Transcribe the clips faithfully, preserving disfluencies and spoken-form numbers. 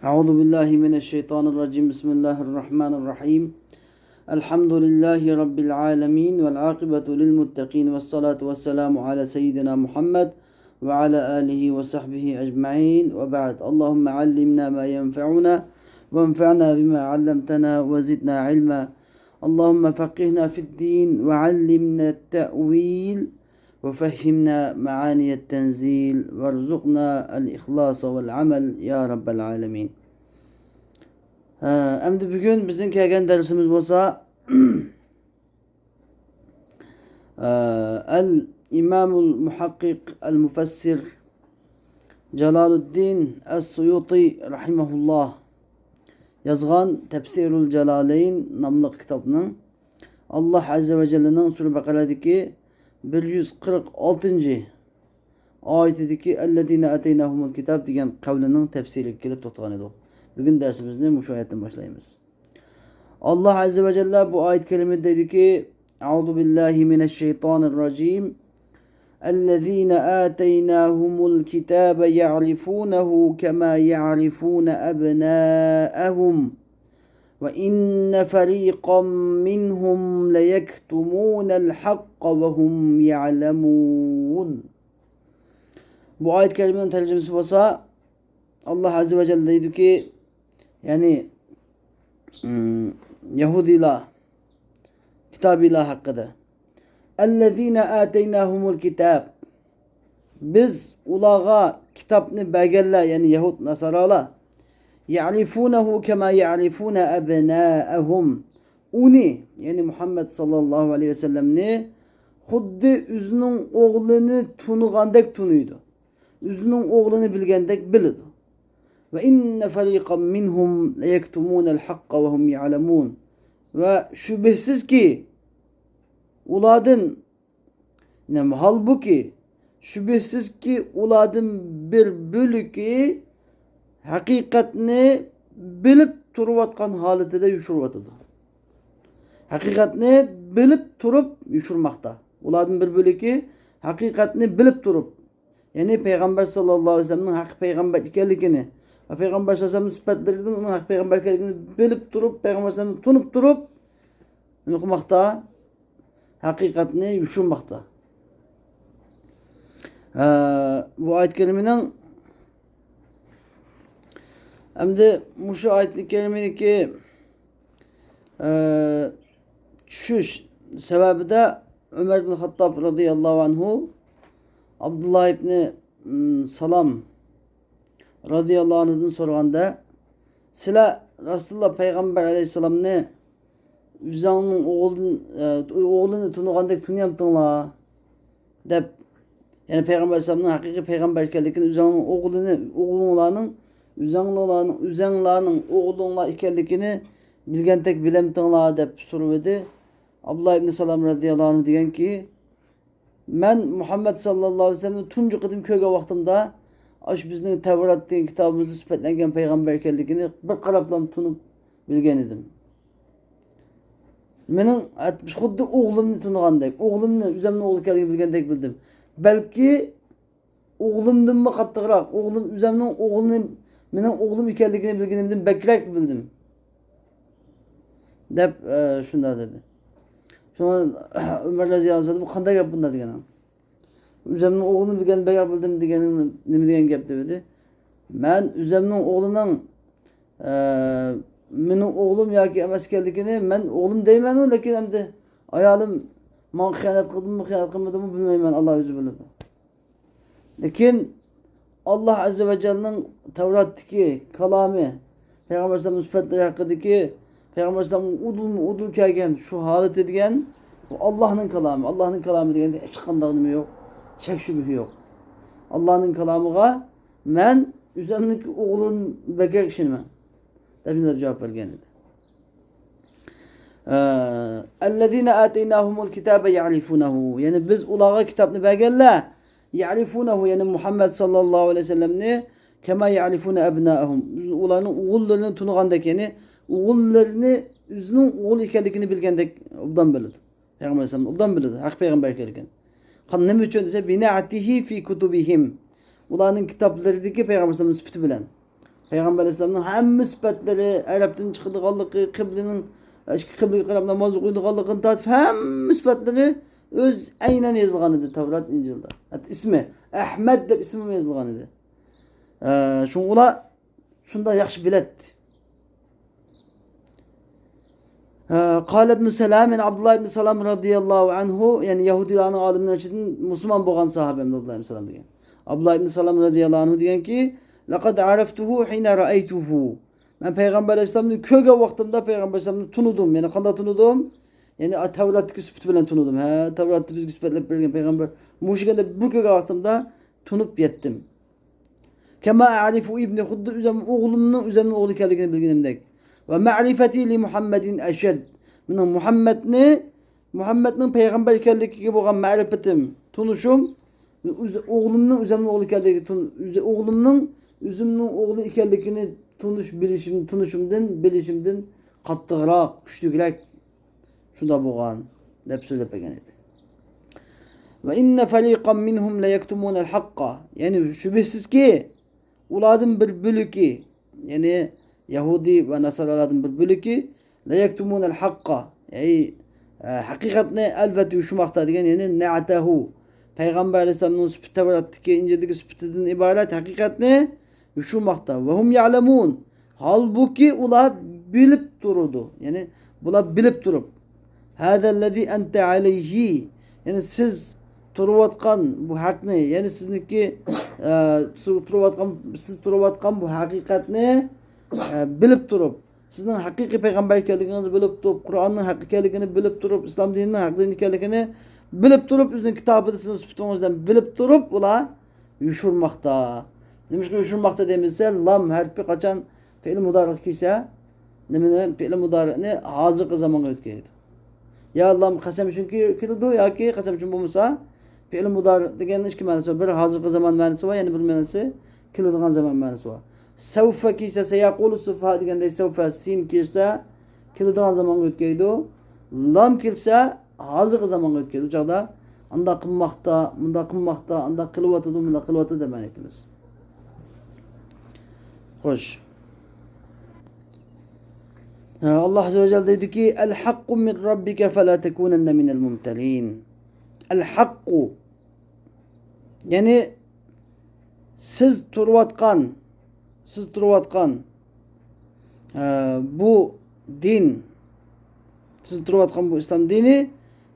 أعوذ بالله من الشيطان الرجيم. بسم الله الرحمن الرحيم. الحمد لله رب العالمين، والعاقبة للمتقين، والصلاة والسلام على سيدنا محمد وعلى آله وصحبه أجمعين، وبعد. اللهم علمنا ما ينفعنا، وانفعنا بما علمتنا، وزدنا علما. اللهم فقهنا في الدين، وعلمنا التأويل، وفهمنا معاني التنزيل، وارزقنا الإخلاص والعمل يا رب العالمين. ئەمدى بۈگۈن بىزنىڭ كەلگەن دەرسىمىز بولسا، ئەل ئىمامۇل مۇھەققىق ئەل مۇفەسسىر جالالۇددىن ئەس سۇيۇتى رەھىمەھۇللاھ يازغان تەپسىرۇل جالالەين ناملىق كىتابنىڭ ئاللاھ ئەززە ۋە جەللىنىڭ سۈرە بەقەرەدىكى بىر يۈز قىرىق ئالتىنچى ئايىتىدىكى «ئەللەزىنە ئاتەيناھۇمۇل كىتاب» دېگەن قەۋلىنىڭ تەپسىرىگە كېلىپ توختىغان ئىدۇق. بۈگۈن دەرسىمىزنى مۇشۇ ئايەتتىن باشلايمىز. ئاللاھ ئەززە ۋە جەللە بۇ ئايەت كەرىمىدە دەيدۇكى، أعوذ بالله من الشيطان الرجيم. الذين آتيناهم الكتاب يعرفونه كما يعرفون أبناءهم وإن فريقا منهم ليكتمون الحق وهم يعلمون. بۇ ئايەت كەرىمىنىڭ تەرجىمىسى بولسا، ئاللاھ ئەززە ۋە جەللە دەيدۇكى، يەنى، ئىم، يەھۇدىيلار، كىتابىيلار ھەققىدە. «ئەللەزىنە ئاتەيناھۇمۇل كىتاب». بىز ئۇلارغا كىتابنى بەرگەنلەر، يەنى يەھۇد ناسارالار. «يەعرىفۇنەھۇ كەما يەعرىفۇنە ئەبنائەھۇم». ئۇنى، يەنى مۇھەممەد ساللاللاھۇ ئەلەيھى ۋەسەللەمنى خۇددى ئۆزىنىڭ ئوغلىنى تونۇغاندەك تونۇيدۇ. ئۆزىنىڭ ئوغلىنى بىلگەندەك بىلىدۇ. «ۋە ئىننە فەرىقەم مىنھۇم لەيەكتۇمۇنەل ھەققە ۋە ھۇم يەئلەمۇن». ۋە شۈبھىسىزكى، ئۇلاردىن، نېمە، ھالبۇكى، شۈبھىسىزكى، ئۇلاردىن بىر بۆلىكى ھەقىقەتنى بىلىپ تۇرۇۋاتقان ھالىتىدە يوشۇرۇۋاتىدۇ. ھەقىقەتنى بىلىپ تۇرۇپ يوشۇرماقتا. ئۇلاردىن بىر بۆلىكى ھەقىقەتنى بىلىپ تۇرۇپ، يەنى پەيغەمبەر ساللاللاھۇ ئەلەيھى ۋەسەللەمنىڭ ھەق پەيغەمبەر ئىكەنلىكىنى ۋە پەيغەمبەر ساللاللاھۇ ئەلەيھى ۋەسەللەمنىڭ سۈپەتلىرىدىن ئۇنىڭ ھەق پەيغەمبەر ئىكەنلىكىنى بىلىپ تۇرۇپ، پەيغەمبەر ساللاللاھۇ ئەلەيھى ۋەسەللەمنى تونۇپ تۇرۇپ، نېمە قىلماقتا؟ ھەقىقەتنى يوشۇرماقتا. ھە، بۇ ئايەت كەرىمىنىڭ، ئەمدى مۇشۇ ئايەت كەرىمىدىكى، ئە، چۈشۈش سەۋەبىدە ئۆمەر ئىبن خەتتاب رەزىياللاھۇ ئەنھۇ ئابدۇللا ئىبنى، ئىم، سالام رەزىياللاھۇ ئەنھۇدىن سورىغاندا، «سىلەر راستتىنلا پەيغەمبەر ئەلەيھىسسالامنى ئۆزۈڭنىڭ ئوغلىدىن، ئە، ئوغلىنى تونۇغاندەك تونۇيامتىڭلار؟» دەپ، يەنى پەيغەمبەر ئەلەيھىسسالامنىڭ ھەقىقىي پەيغەمبەر ئىكەنلىكىنى، ئۆزۈڭنىڭ ئوغلىنى، ئوغلۇڭلارنىڭ، ئۆزۈڭلارنىڭ، ئۆزۈڭلارنىڭ ئوغلۇڭلار ئىكەنلىكىنى بىلگەندەك بىلەمتىڭلار دەپ سورىۋىدى. ئابدۇللا ئىبنى سالام رەزىياللاھۇ ئەنھۇ دېگەنكى، مەن مۇھەممەد ساللاللاھۇ ئەلەيھى ۋەسەللەمنى تۇنجى قېتىم كۆرگەن ۋاقتىمدا، ئاشۇ بىزنىڭ تەۋرات دېگەن كىتابىمىزدا سۈپەتلەنگەن پەيغەمبەر ئىكەنلىكىنى بىر قاراپلا تونۇپ بىلگەن ئىدىم. مېنىڭ خۇددى ئوغلۇمنى تونۇغاندەك، ئوغلۇمنى، ئۆزۈمنىڭ ئوغلى ئىكەنلىكىنى بىلگەندەك بىلدىم. بەلكى ئوغلۇمدىنمۇ قاتتىقراق، ئوغلۇم، ئۆزۈمنىڭ ئوغلىنى، مېنىڭ ئوغلۇم ئىكەنلىكىنى بىلگىنىمدىن بەكرەك بىلدىم، دەپ، ئە، شۇنداق دېدى. شۇڭا ئۆمەر رەزىياللاھۇ ئەنھۇ، «بۇ قانداق گەپ بۇنداق؟» دېگەن. «ئۆزۈمنىڭ ئوغلىنى بىلگەن بەكرەك بىلدىم» دېگىنىڭ نېمە دېگەن گەپ؟ دېدى. «مەن ئۆزۈمنىڭ ئوغلىنىڭ، ئە، مېنىڭ ئوغلۇم ياكى ئەمەس ئىكەنلىكىنى مەن ئوغلۇم دەيمەنۇ، لېكىن ئەمدى ئايالىم ماڭا خىيانەت قىلدىمۇ، خىيانەت قىلمىدىمۇ بىلمەيمەن، ئاللا ئۆزى بىلىدۇ.» لېكىن ئاللا ئەززە ۋە جەللىنىڭ تەۋراتتىكى كالامى، پەيغەمبەر ئەلەيھىسسالامنىڭ سۈپەتلىرى ھەققىدىكى، پەيغەمبەر ئەلەيھىسسالامنىڭ ئۇدۇلمۇ ئۇدۇل كەلگەن شۇ ھالىتى دېگەن، بۇ ئاللانىڭ كالامى. ئاللانىڭ كالامى دېگەندە ھېچقانداق نېمە يوق، شەك شۈبھە يوق. ئاللانىڭ كالامىغا مەن ئۆزۈمنىڭكى ئوغلۇم بەكرەك ئىشىنىمەن، دەپ شۇنداق جاۋاب بەرگەن ئىدى. ئە، «ئەللەزىنە ئاتەيناھۇمۇل كىتابە يەئرىفۇنەھۇ». يەنى بىز ئۇلارغا كىتابنى بەرگەنلەر. «يەئرىفۇنەھۇ»، يەنى مۇھەممەد ساللاللاھۇ ئەلەيھى ۋەسەللەمنى، «كەما يەئرىفۇنە ئەبنائەھۇم». ئۇلارنىڭ ئوغۇللىرىنى تونۇغاندەك، يەنى ئوغۇللىرىنى ئۆزىنىڭ ئوغلى ئىكەنلىكىنى بىلگەندەك ئوبدان بىلىدۇ. پەيغەمبەر ئەلەيھىسسالامنى ئوبدان بىلىدۇ، ھەق پەيغەمبەر ئىكەنلىكىنى. قان-، نېمە ئۈچۈن دېسە، «بىنەئتىھى فى كۇتۇبىھىم». ئۇلارنىڭ كىتابلىرىدىكى پەيغەمبەر ئەلەيھىسسالامنىڭ سۈپىتى بىلەن. پەيغەمبەر ئەلەيھىسسالامنىڭ ھەممە سۈپەتلىرى، ئەرەبتىن چىقىدىغانلىقى، قىبلىنىڭ، ئىككى قىبلىگە قاراپ ناماز ئوقۇيدىغانلىقىدىن تارتىپ ھەممە سۈپەتلىرى ئۆز ئەينەن يېزىلغان ئىدى تەۋرات، ئىنجىلدا. ھەتتا ئىسمى، ئەھمەد دەپ ئىسمىمۇ يېزىلغان ئىدى. ئە، شۇڭا ئۇلار شۇنداق ياخشى بىلەتتى. ئە، قال ابن سلام، يەنى ئابدۇللا ئىبن سالام رەزىياللاھۇ ئەنھۇ، يەنى يەھۇدىيلارنىڭ ئالىملىرى ئىچىدىن مۇسۇلمان بولغان ساھابە ئابدۇللا ئىبن سالام دېگەن. ئابدۇللا ئىبن سالام رەزىياللاھۇ ئەنھۇ دېگەنكى، لەقەد ئەرەفتۇھۇ ھىنە رەئەيتۇھۇ. مەن پەيغەمبەر ئەلەيھىسسالامنى كۆرگەن ۋاقتىمدا پەيغەمبەر ئەلەيھىسسالامنى تونۇدۇم. يەنى قانداق تونۇدۇم؟ يەنى تەۋراتتىكى سۈپىتى بىلەن تونۇدۇم. ھە، تەۋراتتا بىزگە سۈپەتلەپ بەرگەن پەيغەمبەر مۇشۇ ئىكەن دەپ بىر كۆرگەن ۋاقتىمدا تونۇپ يەتتىم. كەما ئەرىفۇ ئىبنى، خۇددى ئۆزۈم ئوغلۇمنىڭ ئۆزۈمنىڭ ئوغلى ئىكەنلىكىنى بىلگىنىمدەك. ۋە مەرىفەتى لى مۇھەممەدىن ئەشەد. مېنىڭ مۇھەممەدنى، مۇھەممەدنىڭ پەيغەمبەر ئىكەنلىكىگە بولغان مەرىپىتىم، تونۇشۇم، ئۆز-، ئوغلۇمنىڭ ئۆزۈمنىڭ ئوغلى ئىكەنلىكى، تون-، ئۆز-، ئوغلۇمنىڭ ئۆزۈمنىڭ ئوغلى ئىكەنلىكىنى تونۇش، بىلىشىم، تونۇشۇمدىن، بىلىشىمدىن قاتتىقراق، كۈچلۈكرەك شۇنداق بولغان دەپ سۆزلەپ بەرگەن ئىدى. ۋە ئىننە فەرىقەن مىنھۇم لەيەكتۇمۇنەل ھەققە. يەنى شۈبھىسىزكى، ئۇلاردىن بىر بۆلىكى، يەنى يەھۇدىي ۋە ناسارالاردىن بىر بۆلىكى، لەيەكتۇمۇنەل ھەققە، ئەي، ئە، ھەقىقەتنى ئەلۋەتتە يوشۇرماقتا دېگەن، يەنى نەئتەھۇ، پەيغەمبەر ئەلەيھىسسالامنىڭ سۈپىتى، تەۋراتتىكى، ئىنجىلدىكى سۈپىتىدىن ئىبارەت ھەقىقەتنى يوشۇرماقتا. ۋە ھۇم يەلەمۇن. ھالبۇكى، ئۇلار بىلىپ تۇرىدۇ. يەنى بۇلار بىلىپ تۇرۇپ، ھازەللەزى ئەنتە ئەلەيھى، يەنى سىز تۇرۇۋاتقان بۇ ھەقنى، يەنى سىزنىڭكى، ئە، سىز تۇرۇۋاتقان، سىز تۇرۇۋاتقان بۇ ھەقىقەتنى، ئە، بىلىپ تۇرۇپ، سىزنىڭ ھەقىقىي پەيغەمبەر ئىكەنلىكىڭىزنى بىلىپ تۇرۇپ، قۇرئاننىڭ ھەق ئىكەنلىكىنى بىلىپ تۇرۇپ، ئىسلام دىنىنىڭ ھەق دىن ئىكەنلىكىنى بىلىپ تۇرۇپ، ئۆزىنىڭ كىتابىدا سىزنىڭ سۈپىتىڭىز بىلەن بىلىپ تۇرۇپ، ئۇلار يوشۇرماقتا. نېمىشقا يوشۇرماقتا دەيمىز دېسە، لام ھەرپى قاچان پېئىل مۇدارىغا كەلسە، نېمىنى، پېئىل مۇدارىنى ھازىرقى زامانغا يۆتكەيدۇ. يا لام قەسەم ئۈچۈن كېلىدۇ ياكى قەسەم ئۈچۈن بولمىسا، پېئىل مۇدارى دېگەننىڭ ئىككى مەنىسى بار. بىر ھازىرقى زامان مەنىسى بار، يەنە بىر مەنىسى كېلىدىغان زامان مەنىسى بار. سەۋفە كەلسە، سەيەقۇلۇ سۇفەھا دېگەندەك سەۋفە سىن كىرسە، كېلىدىغان زامانغا يۆتكەيدۇ. لام كەلسە، ھازىرقى زامانغا يۆتكەيدۇ. ئۇ چاغدا ئانداق قىلماقتا، مۇنداق قىلماقتا، ئانداق قىلىۋاتىدۇ، مۇنداق قىلىۋاتىدۇ دەپ مەنە ئېيتىمىز. خوش. ئاللا ئەززە ۋە جەل دەيدۇكى، ئەل ھەققۇ مىن رەببىكە فەلا تەكۇنەننە مىنەل مۇمتەرىن. ئەل ھەققۇ. يەنى سىز تۇرۇۋاتقان، سىز تۇرۇۋاتقان، ئە، بۇ دىن، سىز تۇرۇۋاتقان بۇ ئىسلام دىنى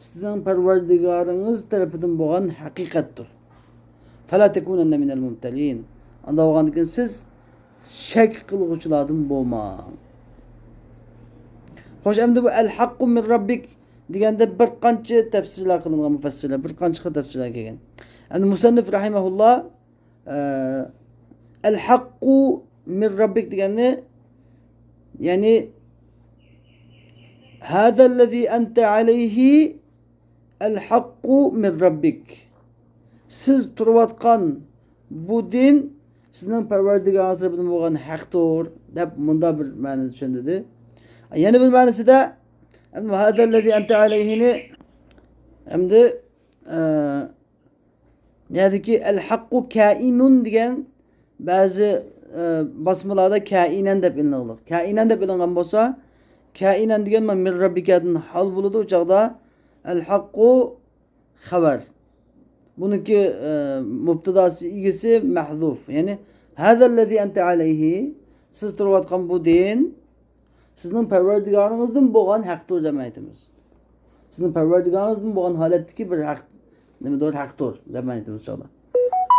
سىزنىڭ پەرۋەردىگارىڭىز تەرىپىدىن بولغان ھەقىقەتتۇر. فەلا تەكۇنەننە مىنەل مۇمتەرىن. ئانداق بولغاندىكىن سىز شەك قىلغۇچىلاردىن بولماڭ. خوش، ئەمدى بۇ ئەل ھەققۇ مىن رەببىك دېگەندە بىر قانچە تەپسىرلەر قىلىنغان، مۇپەسسىرلەر بىر قانچە خىل تەپسىرلەر كەلگەن. ئەمدى مۇسەننىف رەھىمەھۇللا، ئە، ئەل ھەققۇ مىن رەببىك دېگەننى، يەنى ھازەللەزى ئەنتە ئەلەيھى ئەل ھەققۇ مىن رەببىك. سىز تۇرۇۋاتقان بۇ دىن سىزنىڭ پەرۋەردىگارىڭىز تەرىپىدىن بولغان ھەقتۇر، دەپ مۇنداق بىر مەنىدە چۈشەندۈردى. يەنە بىر مەنىسىدە، ئەمدى ھازەللەزى ئەنتە ئەلەيھىنى، ئەمدى، ئە، بۇ يەردىكى ئەل ھەققۇ كائىنۇن دېگەن بەزى، ئە، باسمىلاردا كائىنەن دەپ ئېلىنىدۇ. كائىنەن دەپ ئېلىنغان بولسا، كائىنەن دېگەن مانا مىن رەببىكەدىن ھال بولىدۇ. ئۇ چاغدا ئەل ھەققۇ خەۋەر. بۇنىڭكى، ئە، مۇبتەداسى، ئىگىسى مەھزۇف. يەنى، ھازەللەزى ئەنتە ئەلەيھى، سىز تۇرۇۋاتقان بۇ دىن سىزنىڭ پەرۋەردىگارىڭىزدىن بولغان ھەقتۇر دەپ ئېيتىمىز. سىزنىڭ پەرۋەردىگارىڭىزدىن بولغان ھالەتتىكى بىر ھەق، نېمىدۇر، ھەقتۇر دەپ ئېيتىمىز ئۇ چاغدا.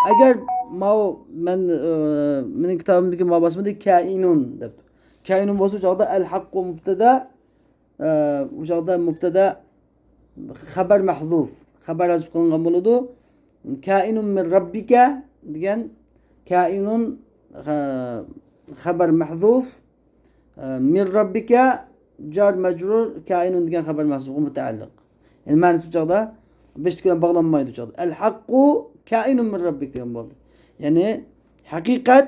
ئەگەر ماۋۇ مەن، ئە، مېنىڭ كىتابىمدىكى ماۋۇ باسمىدا كائىنۇن دەپتۇ. كائىنۇن بولسا ئۇ چاغدا ئەل ھەققۇ مۇبتەدا، ئە، ئۇ چاغدا مۇبتەدا خەبەر مەھزۇف، خەبەر ھەزىپ قىلىنغان بولىدۇ. كائىنۇن مىن رەببىكە دېگەن كائىنۇن، ئە، خەبەر مەھزۇف، ئە، مىن رەببىكە جار مەجرۇر، كائىنۇن دېگەن خەبەر مەھزۇفقا مۇتەئەللىق. يەنى مەنىسى ئۇ چاغدا بېشىدىكى بىلەن باغلانمايدۇ ئۇ چاغدا. ئەل ھەققۇ كائىنۇن مىن رەببىك دېگەن بولدى. يەنى ھەقىقەت،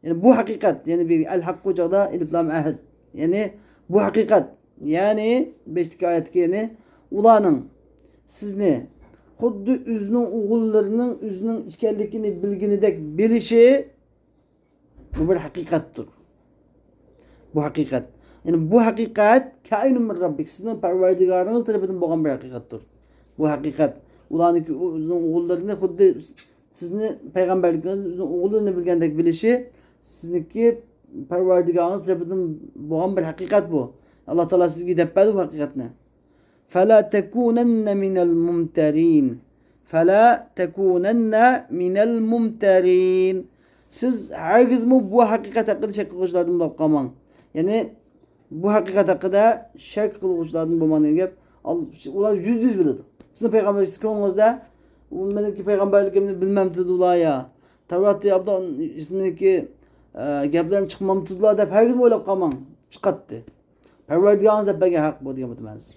يەنى بۇ ھەقىقەت، يەنى بىر ئەل ھەققۇ چاغدا ئەلىف لام ئەھد. يەنى بۇ ھەقىقەت، يەنى بەشتىكى ئايەتتىكى، يەنى ئۇلارنىڭ سىزنى خۇددى ئۆزىنىڭ ئوغۇللىرىنىڭ ئۆزىنىڭ ئىكەنلىكىنى بىلگىنىدەك بىلىشى، بۇ بىر ھەقىقەتتۇر. بۇ ھەقىقەت. يەنى بۇ ھەقىقەت كائىنۇن مىن رەببىك، سىزنىڭ پەرۋەردىگارىڭىز تەرىپىدىن بولغان بىر ھەقىقەتتۇر. بۇ ھەقىقەت. ئۇلارنىڭكى ئۆزىنىڭ ئوغۇللىرىنى خۇددى سىزنى پەيغەمبەرلىكىڭىز ئۆزىنىڭ ئوغۇللىرىنى بىلگەندەك بىلىشى سىزنىڭكى پەرۋەردىگارىڭىز تەرىپىدىن بولغان بىر ھەقىقەت بۇ. ئاللا تائالا سىزگە دەپ بەردى بۇ ھەقىقەتنى. فلا تكونن من الممترين. فلا تكونن من الممترين. سىز ھەرگىزمۇ بۇ ھەقىقەت ھەققىدە شەك قىلغۇچىلاردىن بولۇپ قالماڭ. يەنى بۇ ھەقىقەت ھەققىدە شەك قىلغۇچىلاردىن بولماڭ دېگەن گەپ. ئال-، ئۇلار يۈزدە يۈز بىلىدۇ. سىزنىڭ پەيغەمبەرلىكىڭىز كۆڭلىڭىزدە، ئۇ مېنىڭكى پەيغەمبەرلىكىمنى بىلمەمتىدۇ ئۇلار يا. تەۋراتتا ئابدان ئىسمىدىكى، ئە، گەپلىرىم چىقمامتىدۇلا دەپ ھەرگىز ئويلاپ قالماڭ. چىقاتتى. پەرۋەردىگارىڭىز دەپ بەرگەن ھەق بۇ دېگەن مەنىسى.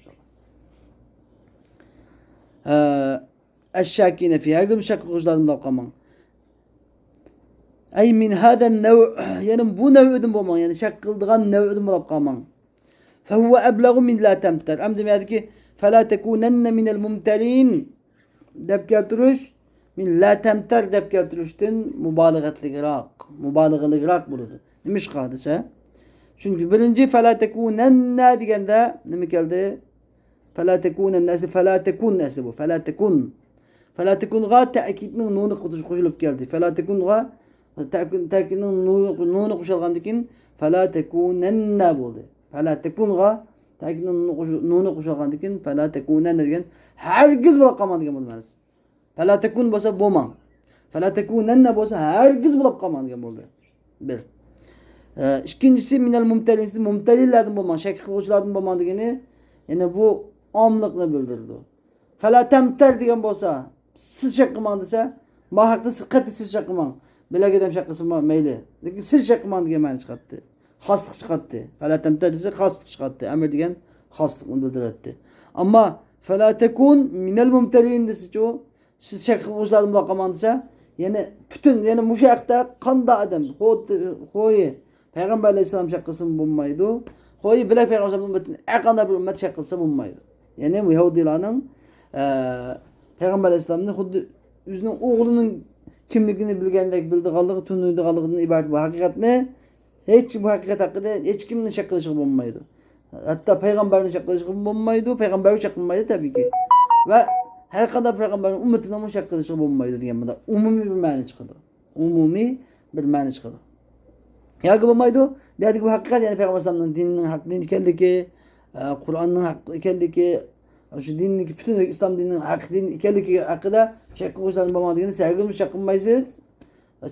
ئە، الشاكين فيه، ھەرگىز شەك قىلغۇچىلاردىن بولۇپ قالماڭ. أي من هذا النوع، يەنى بۇ نەۋئىدىن بولماڭ، يەنى شەك قىلىدىغان نەۋئىدىن بولۇپ قالماڭ. فهو أبلغ من لا تمتر. ئەمدى نېمە دېدىكى؟ فلا تكونن من الممترين دەپ كەلتۈرۈش، من لا تمتر دەپ كەلتۈرۈشتىن مۇبالىغەتلىكراق، مۇبالىغىلىكراق بولىدۇ. نېمىشقا دېسە، چۈنكى بىرىنچى فلا تكونن دېگەندە نېمە كەلدى؟ فلا تكونن ئەسلى فلا تكن ئەسلى بۇ. فلا تكن. فلا تكنغا تەكىدنىڭ نۇنى قوشۇلۇپ كەلدى. فلا تكنغا تەكىد، تەكىدنىڭ نۇ-، نۇنى قوشۇلغاندىن كېيىن فلا تكونن بولدى. فلا تكنغا تەكىدنىڭ نۇنى قوشۇ-، نۇنى قوشۇلغاندىن كېيىن فلا تكونن دېگەن ھەرگىز بولۇپ قالماڭ دېگەن بولدى مەنىسى. فلا تكن بولسا بولماڭ. فلا تكونن بولسا ھەرگىز بولۇپ قالماڭ دېگەن بولدى. بىر. ئە، ئىككىنچىسى من الممترين، سىز مۇمتەرىنلاردىن بولماڭ، شەك قىلغۇچىلاردىن بولماڭ دېگىنى، يەنى بۇ ئاملىقنى بىلدۈرىدۇ. فلا تمتر دېگەن بولسا، سىز شەك قىلماڭ دېسە، ما ھەقتە سىز قەتئىي سىز شەك قىلماڭ. بىلەك ئادەم شەك قىلسىمۇ مەيلى. لېكىن سىز شەك قىلماڭ دېگەن مەنە چىقاتتى. خاسلىق چىقاتتى. فلا تمتر دېسە خاسلىق چىقاتتى. ئەمر دېگەن خاسلىقنى بىلدۈرەتتى. ئەمما فلا تكن من الممترين دېسىچۇ، سىز شەك قىلغۇچىلاردىن بولۇپ قالماڭ دېسە، يەنى پۈتۈن، يەنى مۇشۇ ھەقتە قانداق ئادەم، خو-، خويى، پەيغەمبەر ئەلەيھىسسالام شەك قىلسىمۇ بولمايدۇ. خويى بىلەك پەيغەمبەر ئەلەيھىسسالام ئۈممىتىنى ھەرقانداق بىر ئۈممەت شەك قىلسا بولمايدۇ. يەنى بۇ يەھۇدىيلارنىڭ، ئە، پەيغەمبەر ئەلەيھىسسالامنى خۇددى ئۆزىنىڭ ئوغلىنىڭ كىملىكىنى بىلگەندەك بىلىدىغانلىقى، تونۇيدىغانلىقىدىن ئىبارەت بۇ ھەقىقەتنى ھېچ، بۇ ھەقىقەت ھەققىدە ھېچ كىمنى شەك قىلىشقا بولمايدۇ. ھەتتا پەيغەمبەرنى شەك قىلىشقا بولمايدۇ، پەيغەمبەرگە شەك قىلمايدۇ تەبىئىيكى. ۋە ھەرقانداق پەيغەمبەرنىڭ ئۈممىتىنىڭمۇ شەك قىلىشقا بولمايدۇ دېگەن بۇنداق ئومۇمىي بىر مەنە چىقىدۇ. ئومۇمىي بىر مەنە چىقىدۇ. ياكى بولمايدۇ، بۇ يەردىكى بۇ ھەقىقەت، يەنى پەيغەمبەر ئەلەيھىسسالامنىڭ دىنىنىڭ ھەق دىن ئىكەنلىكى، ئە، قۇرئاننىڭ ھەق ئىكەنلىكى، شۇ دىننىڭكى پۈتۈن ئىسلام دىنىنىڭ ھەق دىن ئىكەنلىكى ھەققىدە شەك قىلغۇچىلاردىن بولماڭ دېگەندە، سىز ھەرگىزمۇ شەك قىلمايسىز.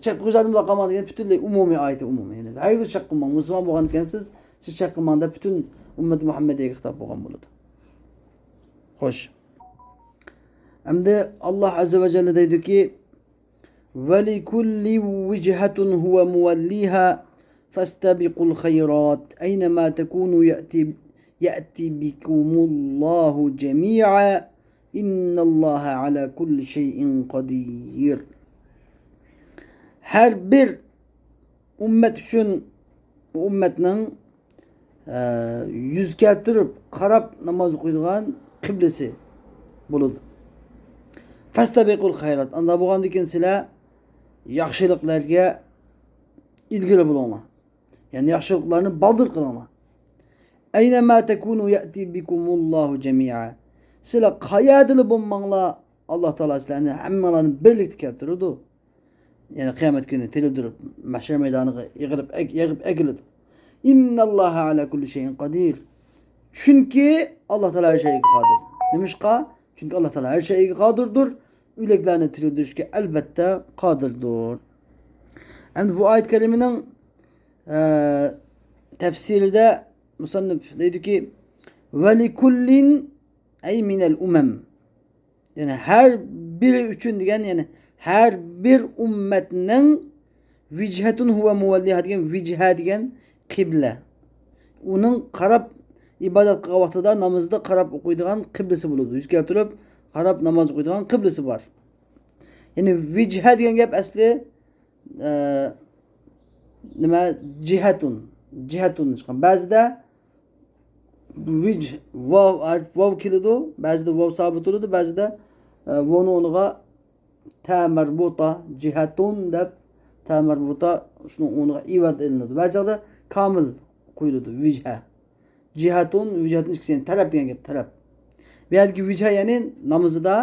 شەك قىلغۇچىلاردىن بولۇپ قالماڭ دېگەن پۈتۈنلەي ئومۇمىي ئايىتى ئومۇمىي. يەنى ھەرگىز شەك قىلماڭ، مۇسۇلمان بولغان ئىكەنسىز، سىز شەك قىلماڭ دەپ پۈتۈن ئۈممەت مۇھەممەدىيەگە خىتاب بولغان بولىدۇ. خوش. ئەمدى ئاللا ئەززە ۋە جەللە دەيدۇكى، ولكل وجهة هو موليها فاستبقوا الخيرات أينما تكونوا يأتي، يأتي بكم الله جميعا إن الله على كل شيء قدير. ھەر بىر ئۈممەت ئۈچۈن ئۇ ئۈممەتنىڭ، ئە، يۈز كەلتۈرۈپ قاراپ ناماز ئوقۇيدىغان قىبلىسى بولىدۇ. فاستبقوا الخيرات. ئانداق بولغاندىن كېيىن سىلەر ياخشىلىقلارغا ئىلگىرى بولۇڭلار. يەنى ياخشىلىقلارنى بالدۇر قىلىڭلار. أينما تكونوا يأتي بكم الله جميعا. سىلەر قەيەردىلا بولماڭلار، ئاللا تائالا سىلەرنى ھەممىڭلارنى بىرلىكتە كەلتۈرىدۇ. يەنى قىيامەت كۈنى تىرىلدۈرۈپ، مەھشەر مەيدانىغا يىغىپ ئەك-، يىغىپ ئەكېلىدۇ. إن الله على كل شيء قدير. چۈنكى ئاللا تائالا ھەر شەيگە قادىر. نېمىشقا؟ چۈنكى ئاللا تائالا ھەر شەيگە قادىردۇر. ئۆلۈكلەرنى تىرىلدۈرۈشكە ئەلۋەتتە قادىردۇر. ئەمدى بۇ ئايەت كەرىمىنىڭ، ئە، تەپسىرىدە مۇسەننىپ دەيدۇكى، ولكل أي من الأمم. يەنى ھەر بىرى ئۈچۈن دېگەن، يەنى ھەر بىر ئۈممەتنىڭ وجهة هو موليها دېگەن، ۋىجھە دېگەن قىبلە. ئۇنىڭ قاراپ ئىبادەت قىلغان ۋاقتىدا نامىزىدا قاراپ ئوقۇيدىغان قىبلىسى بولىدۇ. يۈز كەلتۈرۈپ قاراپ ناماز ئوقۇيدىغان قىبلىسى بار. يەنى ۋىجھە دېگەن گەپ ئەسلى، ئە، نېمە؟ جىھەتۇن. جىھەتۇن چىققان. بەزىدە ۋىج، ۋاۋ، ھەرپ ۋاۋ كېلىدۇ. بەزىدە ۋاۋ سابىت تۇرىدۇ. بەزىدە، ئە، ۋاۋنىڭ ئورنىغا تە مەربۇتا، جىھەتۇن دەپ تە مەربۇتا شۇنىڭ ئورنىغا ئىۋەد ئېلىنىدۇ. بەزى چاغدا كامىل قويۇلىدۇ، ۋىجھە. جىھەتۇن، ۋىجھەتۇن ئىككىسى، يەنى تەرەپ دېگەن گەپ، تەرەپ. بۇ يەردىكى ۋىجھە، يەنى نامىزىدا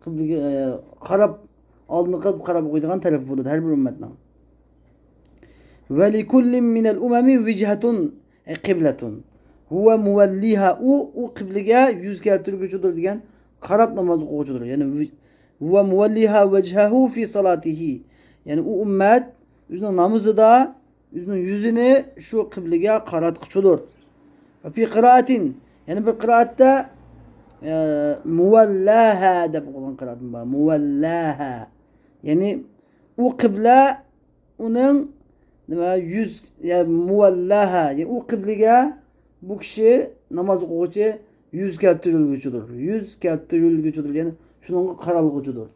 قىبلىگە، ئە، قاراپ، ئالدىنى قىلىپ قاراپ ئوقۇيدىغان تەرەپ بولىدۇ ھەر بىر ئۈممەتنىڭ. ولكل من الأمم وجهة، أي قبلة، هو موليها، ئۇ، ئۇ قىبلىگە يۈز كەلتۈرگۈچىدۇر دېگەن، قاراپ ناماز ئوقۇغۇچىدۇر. يەنى، هو موليها وجهه في صلاته، يەنى ئۇ ئۈممەت ئۆزىنىڭ نامىزىدا ئۆزىنىڭ يۈزىنى شۇ قىبلىگە قاراتقۇچىدۇر. وفي قراءة، يەنە بىر قىرائەتتە، ئە، مۇۋەللاھا دەپ ئوقۇلغان قىرائەت بار. مۇۋەللاھا. يەنى ئۇ قىبلە ئۇنىڭ، نېمە، يۈز، يەنى مۇۋەللاھا. يەنى ئۇ قىبلىگە بۇ كىشى، ناماز ئوقۇغۇچى يۈز كەلتۈرۈلگۈچىدۇر. يۈز كەلتۈرۈلگۈچىدۇر. يەنى شۇنىڭغا قارالغۇچىدۇر.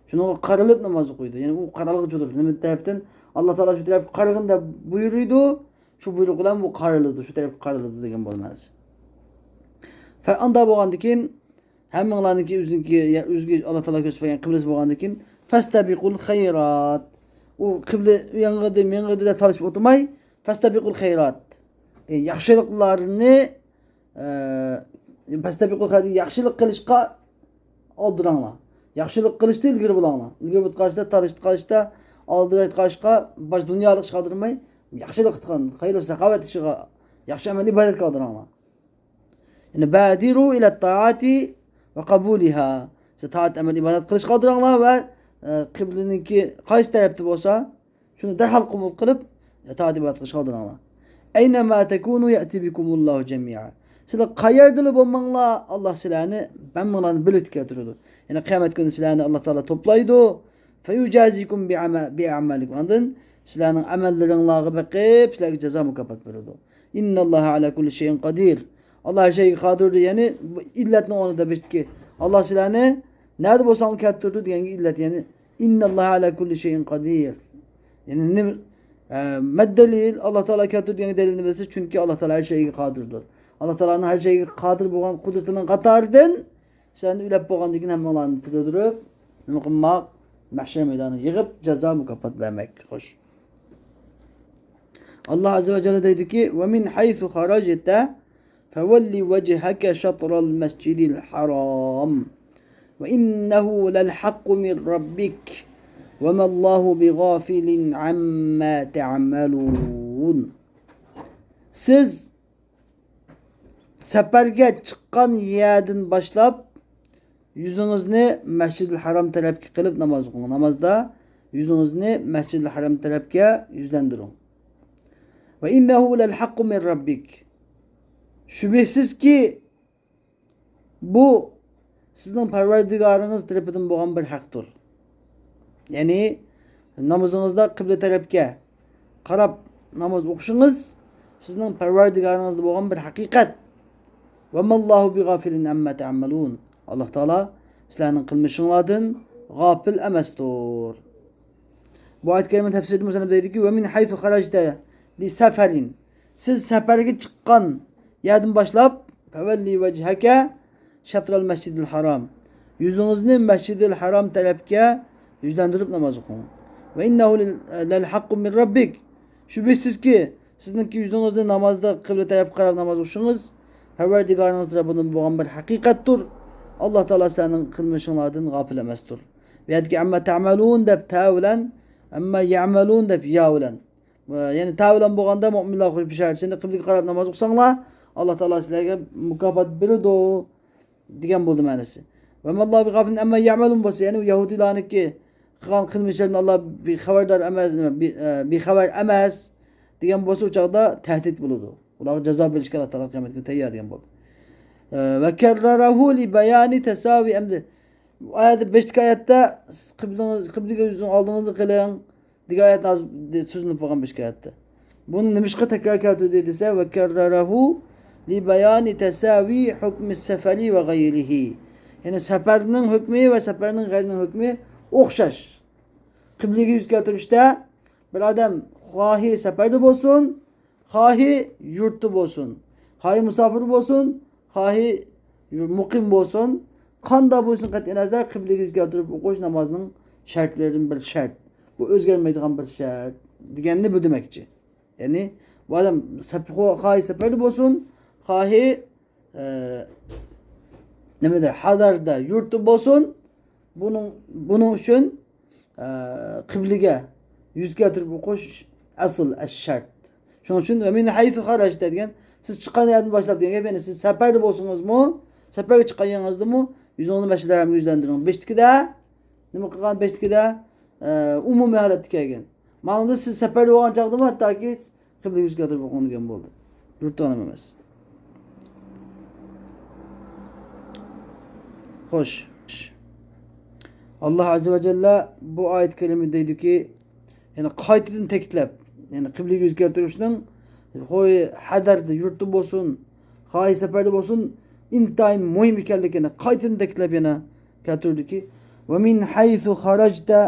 شۇنىڭغا قارىلىپ ناماز ئوقۇيدۇ. يەنى ئۇ قارالغۇچىدۇر. نېمە تەرەپتىن؟ ئاللا تائالا شۇ تەرەپكە قارىغىن دەپ بۇيرۇيدۇ. شۇ بۇيرۇق بىلەن بۇ قارىلىدۇ. شۇ تەرەپكە قارىلىدۇ دېگەن بولىدۇ مەنىسى. فە ئاندا بولغاندىن كېيىن ھەممىڭلارنىڭكى ئۆزىنىڭكى، يا ئۆزىگە ئاللا تائالا كۆرسىتىپ بەرگەن قىبلىسى بولغاندىن كېيىن، فەستەبىقۇل خەيرات. ئۇ قىبلە ياڭغىدى، مېڭىدى دەپ تالىشىپ ئولتۇرماي، فەستەبىقۇل خەيرات. يەنى ياخشىلىقلارنى، ئە، فەستەبىقۇل خەيرات، ياخشىلىق قىلىشقا ئالدىراڭلار. ياخشىلىق قىلىشتا ئىلگىرى بولۇڭلار. ئىلگىرى بولۇپ قالىشتا، تالىشىپ قالىشتا، ئالدىراپ قالىشقا، باش دۇنيالىق ئىشقا ئالدىرىماي، ياخشىلىق قىلىدىغان، خەير ساخاۋەت ئىشىغا، ياخشى ئەمەل ئىبادەتكە ئالدىراڭلار. يەنى بادروا إلى الطاعة وقبولها. سىز تائەت ئەمەل ئىبادەت قىلىشقا ئالدىراڭلار ۋە، ئە، قىبلىنىڭكى قايسى تەرەپتە بولسا، شۇنى دەرھال قوبۇل قىلىپ، تائەت ئىبادەت قىلىشقا ئالدىراڭلار. أينما تكونوا يأت بكم الله جميعا. سىلەر قەيەردىلا بولماڭلار، ئاللا سىلەرنى ھەممىڭلارنى بىرلىكتە كەلتۈرىدۇ. يەنى قىيامەت كۈنى سىلەرنى ئاللا تائالا توپلايدۇ. فيجازيكم بأعما-، بأعمالكم. ئاندىن سىلەرنىڭ ئەمەللىرىڭلارغا بېقىپ، سىلەرگە جازا مۇكاپات بېرىدۇ. إن الله على كل شيء قدير. ئاللا ھەر شەيگە قادىردۇر. يەنى بۇ ئىللەتنىڭ ئورنىدا بېشىدىكى، ئاللا سىلەرنى نەدە بولساڭلار كەلتۈرىدۇ دېگەنگە ئىللەت. يەنى إن الله على كل شيء قدير. يەنى نېمە، ئە، مەددەلىل، ئاللا تائالا كەلتۈردى دېگەنگە دەلىلنى بىلسە، چۈنكى ئاللا تائالا ھەر شەيگە قادىردۇر. ئاللا تائالانىڭ ھەر شەيگە قادىر بولغان قۇدرىتىنىڭ قاتارىدىن سىلەرنى ئۆلەپ بولغاندىن كېيىن ھەممىڭلارنى تىرىلدۈرۈپ، نېمە قىلماق؟ مەھشەر مەيدانىغا يىغىپ، جازا مۇكاپات بەرمەك. خوش. ئاللا ئەززە ۋە جەللە دەيدۇكى، ومن حيث خرجت فول وجهك شطر المسجد الحرام وإنه للحق من ربك وما الله بغافل عما تعملون. سىز سەپەرگە چىققان يەردىن باشلاپ يۈزىڭىزنى مەسجىدىل ھارام تەرەپكە قىلىپ ناماز ئوقۇڭ. نامازدا يۈزىڭىزنى مەسجىدىل ھارام تەرەپكە يۈزلەندۈرۈڭ. وإنه للحق من ربك. شۈبھىسىزكى، بۇ سىزنىڭ پەرۋەردىگارىڭىز تەرىپىدىن بولغان بىر ھەقتۇر. يەنى نامىزىڭىزدا قىبلە تەرەپكە قاراپ ناماز ئوقۇشىڭىز سىزنىڭ پەرۋەردىگارىڭىزدا بولغان بىر ھەقىقەت. وما الله بغافل عما تعملون. ئاللا تائالا سىلەرنىڭ قىلمىشىڭلاردىن غاپىل ئەمەستۇر. بۇ ئايەت كەرىمە تەپسىرىدە مۇسەننىپ دەيدىكى، ومن حيث خرجت لسفر. سىز سەپەرگە چىققان يەردىن باشلاپ، فول وجهك شطر المسجد الحرام. يۈزىڭىزنى مەسجىدىل ھارام تەرەپكە يۈزلەندۈرۈپ ناماز ئوقۇڭ. وإنه للحق من ربك. شۈبھىسىزكى، سىزنىڭكى يۈزىڭىزنى نامازدا قىبلە تەرەپكە قاراپ ناماز ئوقۇشىڭىز پەرۋەردىگارىڭىز تەرىپىدىن بولغان بىر ھەقىقەتتۇر. ئاللا تائالا سىلەرنىڭ قىلمىشىڭلاردىن غاپىل ئەمەستۇر. بۇ يەردىكى عما تعملون دەپ تا بىلەن، عما يعملون دەپ يا بىلەن. ۋە يەنى تا بىلەن بولغاندا مۆمىنلەرگە خۇش بېشارەت. سىلەر قىبلىگە قاراپ ناماز ئوقۇساڭلار، ئاللا تائالا سىلەرگە مۇكاپات بېرىدۇ دېگەن بولدى مەنىسى. وما الله بغافل عما يعملون بولسا، يەنى يەھۇدىيلارنىڭكى قىلغان قىلمىشلىرىدىن ئاللا بىخەۋەردار ئەمەس، بى-، ئە، بىخەۋەر ئەمەس دېگەن بولسا، ئۇ چاغدا تەھدىت بولىدۇ. ئۇلارغا جازا بېرىشكە ئاللا تائالا قىيامەت كۈنى تەييار دېگەن بولدى. ئە، وكرره لبيان تساوي، ئەمدى ئۇ ئايەتتە، بەشتىكى ئايەتتە سىز قىبلىڭىز، قىبلىگە يۈزۈڭ، ئالدىڭىزنى قىلىڭ دېگەن ئايەتنى ھازىر سۆزلىنىپ بولغان بەشتىكى ئايەتتە. بۇنى نېمىشقا تەكرار كەلتۈردى دېسە، وكرره لبيان تساوي حكم السفر وغيره. يەنى سەپەرنىڭ ھۆكمى ۋە سەپەرنىڭ غەيرىنىڭ ھۆكمى ئوخشاش. قىبلىگە يۈز كەلتۈرۈشتە بىر ئادەم خاھى سەپەردە بولسۇن، خاھى يۇرتتا بولسۇن، خاھى مۇساپىر بولسۇن، خاھى مۇقىم بولسۇن، قانداق بولسۇن، قەتئىينەزەر قىبلىگە يۈز كەلتۈرۈپ ئوقۇش نامازنىڭ شەرتلىرىدىن بىر شەرت. بۇ ئۆزگەرمەيدىغان بىر شەرت. دېگەننى بۇ دېمەكچى. يەنى بۇ ئادەم سەپ-، خو-، خاھى سەپەردە بولسۇن، خاھى، ئە، نېمىدە، ھەزەردە، يۇرتتا بولسۇن، بۇنىڭ، بۇنىڭ ئۈچۈن، ئە، قىبلىگە يۈز كەلتۈرۈپ ئوقۇش ئەسل، ئەششەرت. شۇنىڭ ئۈچۈن «ۋە مىن ھەيسۇ خەرەجتە» دېگەن، سىز چىققان يەردىن باشلاپ دېگەن گەپ، يەنى سىز سەپەردە بولسىڭىزمۇ، سەپەرگە چىققان يېرىڭىزدىمۇ يۈزىڭىزنى مەسجىدىل ھەرەمگە يۈزلەندۈرۈڭ. بېشتىكىدە نېمە قىلغان؟ بېشتىكىدە، ئە، ئومۇمىي ھالەتتە كەلگەن. ماڭىدا سىز سەپەردە بولغان چاغدىمۇ ھەتتاكى قىبلىگە يۈز كەلتۈرۈپ ئوقۇڭ دېگەن بولدى. يۇرتتا ئادەم ئەمەس. خوش. ئاللا ئەززە ۋە جەللە بۇ ئايەت كەرىمىدە دەيدۇكى، يەنى قايتىدىن تەكىتلەپ، يەنى قىبلىگە يۈز كەلتۈرۈشنىڭ، خوي، ھەدەردە، يۇرتتا بولسۇن، خاھى سەپەردە بولسۇن، ئىنتايىن مۇھىم ئىكەنلىكىنى قايتىدىن تەكىتلەپ يەنە كەلتۈردىكى، «ۋە مىن ھەيسۇ خەرەجتە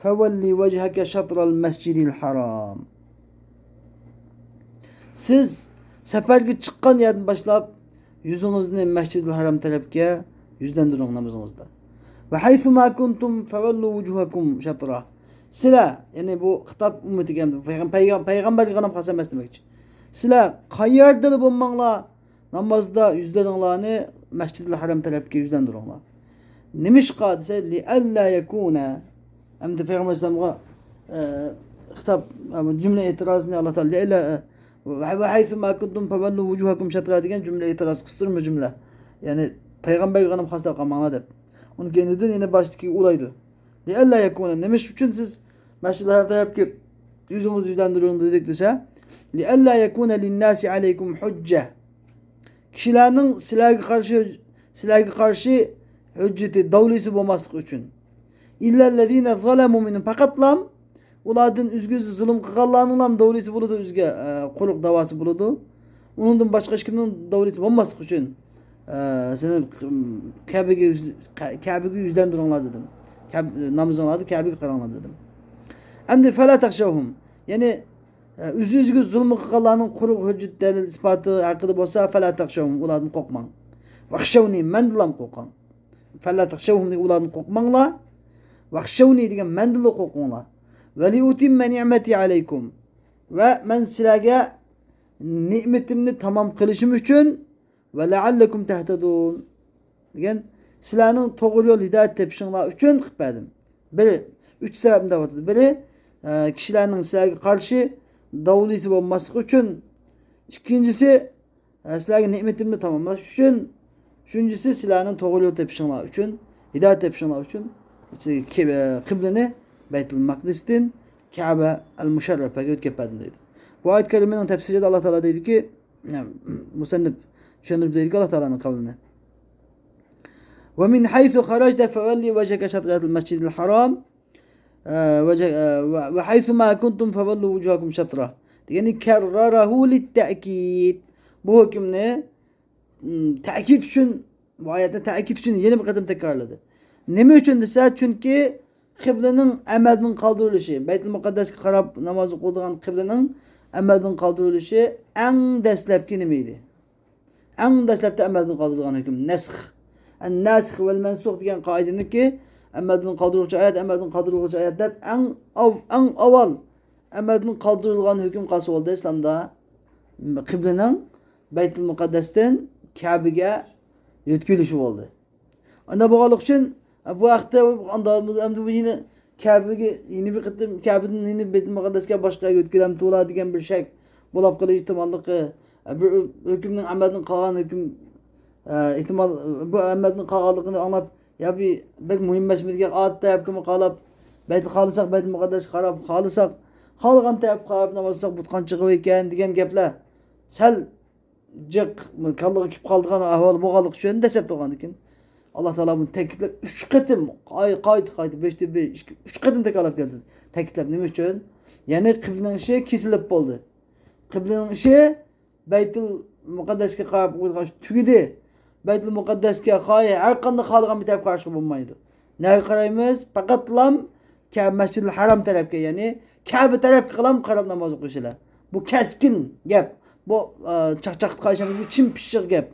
فەۋەللى ۋەجھەكە شەترەل مەسجىدىل ھەرام.» سىز سەپەرگە چىققان يەردىن باشلاپ، يۈزىڭىزنى مەسجىدىل ھەرام تەرەپكە يۈزلەندۈرۈڭ نامىزىڭىزدا. «ۋە ھەيسۇ ما كۇنتۇم فەۋەللۇ ۋۇجۇھەكۇم شەترە.» سىلەر، يەنى بۇ خىتاب ئۈممىتىگە، پەيغەم-، پەيغەم-، پەيغەمبەرگە غەم خاسەن ئەمەس دېمەكچى. سىلەر قايەردىلا بولماڭلار، نامازدا يۈزلىرىڭلارنى مەسجىدىل ھەرام تەرەپكە يۈزلەندۈرۈڭلار. نېمىشقا دېسە، «لىئەللا يەكۇنە.» ئەمدى پەيغەمبەر ئەلەيھىسسالامغا، ئە، خىتاب، ئە، جۈملە ئېتىرازىنى ئاللا تائالا، «لىئەللا، ئە، ۋە، ۋە ھەيسۇ ما كۇنتۇم فەۋەللۇ ۋۇجۇھەكۇم شەترە» دېگەن جۈملە ئېتىراز، قىستۇرما جۈملە. يەنى پەيغەمبەرگە غەم خاس دەپ قالماڭلار دەپ. ئۇنىڭ كەينىدىن يەنە باشتىكى ئۇلايدۇ. «لىئەللا يەكۇنە»، نېمە ئۈچۈن سىز مەسجىدىل ھەرام تەرەپكە يۈزىڭىزنى يۈزلەندۈرۈڭ دېدۇق دېسە، «لىئەللا يەكۇنە لىنناسى ئەلەيكۇم ھۇججە.» كىشىلەرنىڭ سىلەرگە قارشى، سىلەرگە قارشى ھۆججىتى، داۋلىسى بولماسلىقى ئۈچۈن. «ئىللەللەزىنە زەلەمۇ مىنھۇم»، پەقەتلام ئۇلاردىن ئۆزگە زۇلۇم قىلغانلارنىڭلام داۋلىسى بولىدۇ، ئۆزىگە، ئە، قۇرۇق داۋاسى بولىدۇ. ئۇنىڭدىن باشقا ھېچكىمنىڭ داۋلىسى بولماسلىقى ئۈچۈن، ئە، سېنى كەبىگە يۈز-، كەبىگە يۈزلەندۈرۈڭلار دېدىم. كەب-، نامىزىڭلاردا كەبىگە قاراڭلار دېدىم. ئەمدى «فەلا تەخشەۋھۇم»، يەنى، ئە، ئۆز-ئۆزىگە زۇلۇم قىلغانلارنىڭ قۇرۇق ھۆججەت، دەلىل، ئىسپاتى ھەققىدە بولسا، «فەلا تەخشەۋھۇم»، ئۇلاردىن قورقماڭ. «ۋەخشەۋنى»، مەندىنلام قورقۇڭ. «فەلا تەخشەۋھۇم» دېگەن ئۇلاردىن قورقماڭلار. «ۋەخشەۋنى» دېگەن مەندىنلا قورقۇڭلار. «ۋەلىئۇتىممە نىئمەتى ئەلەيكۇم»، ۋە مەن سىلەرگە نېمىتىمنى تامام قىلىشىم ئۈچۈن، «ۋە لەئەللەكۇم تەھتەدۇن» دېگەن، سىلەرنىڭ توغرا يول، ھىدايەت تېپىشىڭلار ئۈچۈن قىلىپ بەردىم. بىرى، ئۈچ سەۋەبنى دەۋاتىدۇ. بىرى، ئە، كىشىلەرنىڭ سىلەرگە قارشى داۋلىسى بولماسلىقى ئۈچۈن. ئىككىنچىسى، ئە، سىلەرگە نېمىتىمنى تاماملاش ئۈچۈن. ئۈچىنچىسى، سىلەرنىڭ توغرا يول تېپىشىڭلار ئۈچۈن، ھىدايەت تېپىشىڭلار ئۈچۈن. كى-، ئە، قىبلىنى بەيتۇل مەقدىستىن كەبە ئەل مۇشەررەپەگە ئۆتكۈزۈپ بەردىم دەيدۇ. بۇ ئايەت كەرىمىنىڭ تەپسىرىدە ئاللا تائالا دەيدۇكى، مۇسەننىپ چۈشەندۈرۈپ دەيدۇكى، ئاللا تائالانىڭ قەۋلىنى. «ۋە مىن ھەيسۇ خەرەجتە فەۋەللى ۋەجھەكە شەترەل مەسجىدىل ھەرام، ئە، ۋەجە-، ئە، ۋە، ۋە ھەيسۇ ما كۇنتۇم فەۋەللۇ ۋۇجۇھەكۇم شەترە» دېگەننى كەررەرەھۇ لىتتەئكىد. بۇ ھۆكۈمنى، م، تەئكىد ئۈچۈن، بۇ ئايەتنى تەئكىد ئۈچۈن يەنە بىر قېتىم تەكرارلىدى. نېمە ئۈچۈن دېسە، چۈنكى قىبلىنىڭ ئەمەلدىن قالدۇرۇلۇشى، بەيتۇل مۇقەددەسكە قاراپ ناماز ئوقۇلىدىغان قىبلىنىڭ ئەمەلدىن قالدۇرۇلۇشى ئەڭ دەسلەپكى نېمە ئىدى؟ ئەڭ دەسلەپتە ئەمەلدىن قالدۇرۇلغان ھۆكۈم نەسخ. ئەن نەسخ ۋەل مەنسۇخ دېگەن قائىدىنىڭكى ئەمەلدىن قالدۇرغۇچى ئايەت، ئەمەلدىن قالدۇرغۇچى ئايەت دەپ ئەڭ ئاۋ-، ئەڭ ئاۋۋال ئەمەلدىن قالدۇرۇلغان ھۆكۈم قايسى بولدى ئىسلامدا؟ قىبلىنىڭ بەيتۇل مۇقەددەستىن كەبىگە يۆتكىلىشى بولدى. ئانداق بولغانلىقى ئۈچۈن، بۇ ھەقتە ئاندا-، ئەمدى بۇ يەنە كەبىگە، يەنە بىر قېتىم كەبىدىن يەنە بەيتۇل مۇقەددەسكە باشقا يۆتكىلەمتۇلا دېگەن بىر شەك بولاپ قېلىش ئېھتىماللىقى، بىر ھۆكۈمنىڭ ئەمەلدىن قالغان ھۆكۈم، ئېھتىمال، بۇ ئەمەلدىن قالغانلىقىنى ئاڭلاپ، يا بى بەك مۇھىم ئەمەسمىدىكەن، ئادەتتە ھەركىمگە قاراپ، بەيتۇل، خالىساق بەيتۇل مۇقەددەسكە قاراپ، خالىساق، خالىغان تەرەپكە قاراپ ناماز قىلساق بۇت قان چىقىدىكەن دېگەن گەپلەر سەل جىق كاللىغا كېلىپ قالىدىغان ئەھۋال بولغانلىقى ئۈچۈن دەسسەپ تۇرغاندىكىن، ئاللا تائالا بۇنى تەكىتلەپ، ئۈچ قېتىم، قاي-، قايتا، قايتا، بىرسى بىر، ئىككى، ئۈچ قېتىم تەكرارلاپ كەلدى. تەكىتلەپ، نېمە ئۈچۈن؟ يەنى قىبلىنىڭ ئىشى كېسىلىپ بولدى. قىبلىنىڭ ئىشى بەيتۇل مۇقەددەسكە قاراپ قويغاچ تۈگىدى. بەيتۇل مۇقەددەسكە خاي-، ھەر قانداق خالىغان بىر تەرەپكە قاراشقا بولمايدۇ. نەگە قارايمىز؟ پەقەتلام كە-، مەسجىدىل ھەرام تەرەپكە، يەنى كەبە تەرەپكە قىلام قاراپ ناماز ئوقۇيسىلەر. بۇ كەسكىن گەپ. بۇ، ئە، چاقچاقتا قارىشىمىز، بۇ چىن پىششىق گەپ.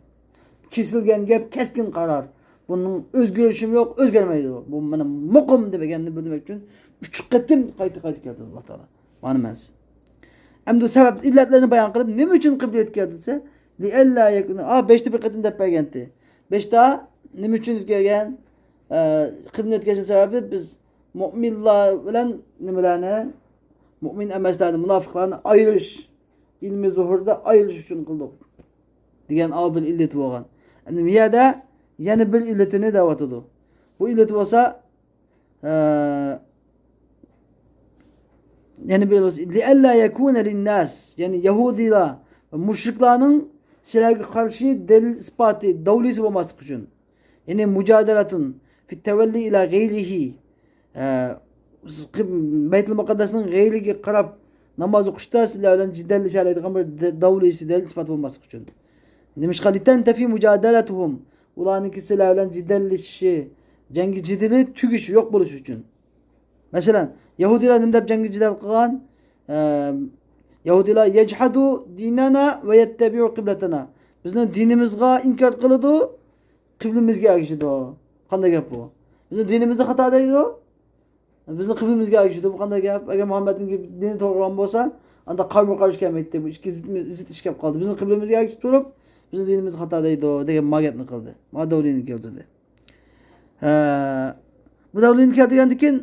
كېسىلگەن گەپ، كەسكىن قارار. بۇنىڭ ئۆزگىرىشىمۇ يوق، ئۆزگەرمەيدۇ. بۇ مانا مۇقىم دېگەننى بۇ دېمەك ئۈچۈن ئۈچ قېتىم قايتا قايتا كەلتۈردى ئاللا تائالا. مانا مەنىسى. ئەمدى سەۋەب، ئىللەتلەرنى بايان قىلىپ، نېمە ئۈچۈن قىبلە ئۆتكەردى دېسە، لىئەللا يەكۇنە، ئا، بەشتە بىر قېتىم دەپ بەرگەنتى. بەشتا نېمە ئۈچۈن ئۆتكەرگەن؟ ئە، قىبلىنى ئۆتكەرگەن سەۋەبى، بىز مۆمىنلار بىلەن نېمىلەرنى، مۆمىن ئەمەسلەرنى، مۇناپىقلارنى ئايرىش، ئىلمى زۇھۇردا ئايرىش ئۈچۈن قىلدۇق، دېگەن ئاۋۇ بىر ئىللىتى بولغان. ئەمدى بۇ يەردە يەنە بىر ئىللىتىنى دەۋاتىدۇ. بۇ ئىللىتى بولسا، ئە، يەنە بىر بولسا، لىئەللا يەكۇنە لىنناس، يەنى يەھۇدىيلار ۋە مۇشرىكلارنىڭ سىلەرگە قارشى دەلىل ئىسپاتى، داۋلىسى بولماسلىقى ئۈچۈن. يەنى مۇجادىلەتۇن فىت تەۋەللى ئىلا غەيرىھى. ئە، قىب-، بەيتۇل مۇقەددەسنىڭ غەيرىگە قاراپ ناماز ئوقۇشتا سىلەر بىلەن جېدەللىشەلەيدىغان بىر دە-، داۋلىسى، دەلىل ئىسپات بولماسلىقى ئۈچۈن. نېمىشقا؟ لىتەنتەفى مۇجادەلەتۇھۇم. ئۇلارنىڭكى سىلەر بىلەن جېدەللىشىشى، جەڭگى جېدىلى تۈگىشى، يوق بولۇشى ئۈچۈن. مەسىلەن، يەھۇدىيلار نېمە دەپ جەڭگى جېدەل قىلغان؟ ئە، يەھۇدىيلار، يەجھەدۇ دىنەنا ۋە يەتتەبىئۇ قىبلەتەنا. بىزنىڭ دىنىمىزغا ئىنكار قىلىدۇ، قىبلىمىزگە ئەگىشىدۇ. قانداق گەپ بۇ؟ بىزنىڭ دىنىمىزنى خاتا دەيدۇ، بىزنىڭ قىبلىمىزگە ئەگىشىدۇ. بۇ قانداق گەپ؟ ئەگەر مۇھەممەدنىڭ دىنى توغرا بولغان بولسا، ئاندا قارمۇ قارشى كەلمەيتتى. بۇ ئىككى زىت، زىت ئىش كەپ قالدى. بىزنىڭ قىبلىمىزگە ئەگىشىپ تۇرۇپ، بىزنىڭ دىنىمىز خاتا دەيدۇ، دېگەن ما گەپنى قىلدى. ما دەۋلىنى كەلتۈردى. ھە، بۇ دەۋلىنى كەلتۈرگەندىن كېيىن،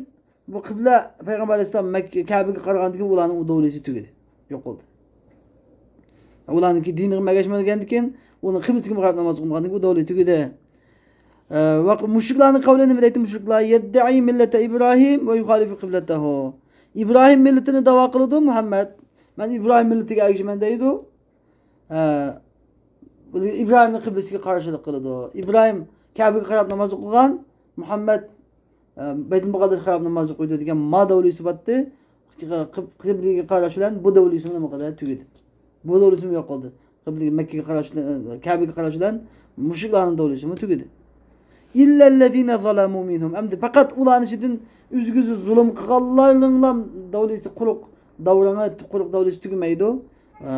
بۇ قىبلە پەيغەمبەر ئەلەيھىسسالام مەككە، كەبىگە قارىغاندىن كېيىن ئۇلارنىڭ ئۇ دەۋلىسى تۈگىدى، يوقالدى. ئۇلارنىڭكى دىنىغا ئەگەشمىگەندىن كېيىن، ئۇنىڭ قىبلىسىگە قاراپ ناماز ئوقۇمىغاندىن كېيىن ئۇ دەۋلىسى تۈگىدى. ئە، ۋە مۇشرىكلارنىڭ قەۋلى نېمە دەيدۇ؟ مۇشرىكلار، يەددەئى مىللەتە ئىبراھىم ۋە يۇخالىفۇ قىبلەتەھۇ. ئىبراھىم مىللىتىنى داۋا قىلىدۇ مۇھەممەد. مەن ئىبراھىم مىللىتىگە ئەگىشىمەن دەيدۇ. ئە، ئىبراھىمنىڭ قىبلىسىگە قارشىلىق قىلىدۇ. ئىبراھىم كەبىگە قاراپ ناماز ئوقۇغان، مۇھەممەد، ئە، بەيتۇل مۇقەددەسكە قاراپ ناماز ئوقۇيدۇ دېگەن ما دەۋلىسى باتتى. قىب-، قىبلىگە قاراش بىلەن بۇ دەۋلىسىمۇ نېمە قىلدى؟ تۈگىدى. بۇ دەۋلىسىمۇ يوقالدى. قىبلىگە، مەككىگە قاراش بىلەن، كەبىگە قاراش بىلەن مۇشرىكلارنىڭ دەۋلىسىمۇ تۈگىدى. ئىللەللەزىنە زالەمۇ مىنھۇم. ئەمدى پەقەت ئۇلارنىڭ ئىچىدىن ئۆزىگە زۇلۇم قىلغانلارنىڭلا دەۋلىسى، قۇرۇق داۋراڭى، قۇرۇق دەۋلىسى تۈگىمەيدۇ. ئە،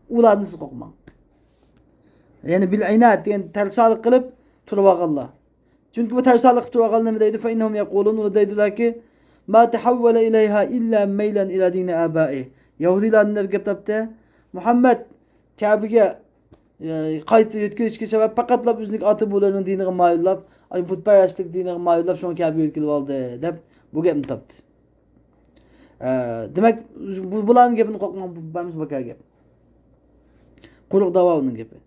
ئۇلاردىن سىز قورقماڭ. يەنى بىل ئىناد، يەنى تەرسالىق قىلىپ تۇرۇۋالغانلار. چۈنكى بۇ تەرسالىق قىلىپ تۇرۇۋالغانلار نېمە دەيدۇ؟ فەئىننەھۇم يەقۇلۇن، ئۇلار دەيدۇلەركى، ما تەھەۋۋەلە ئىلەيھا ئىللا مەيلەن ئىلا دىنى ئابائىھ. يەھۇدىيلار نېمە دەپ گەپ تاپتى؟ مۇھەممەد كەبىگە، ئە، قايتا يۆتكىلىشكە سەۋەب پەقەتلا ئۆزىنىڭ ئاتا بوۋىلىرىنىڭ دىنىغا مايىللاپ، ئاي، بۇتپەرەسلىك دىنىغا مايىللاپ، شۇڭا كەبىگە يۆتكىلىۋالدى، دەپ بۇ گەپنى تاپتى. ئە، دېمەك، بۇ، بۇلارنىڭ گېپىدىن قورقماڭ، بۇ بەرمىسە بىكار گەپ. قۇرۇق داۋا ئۇنىڭ گېپى.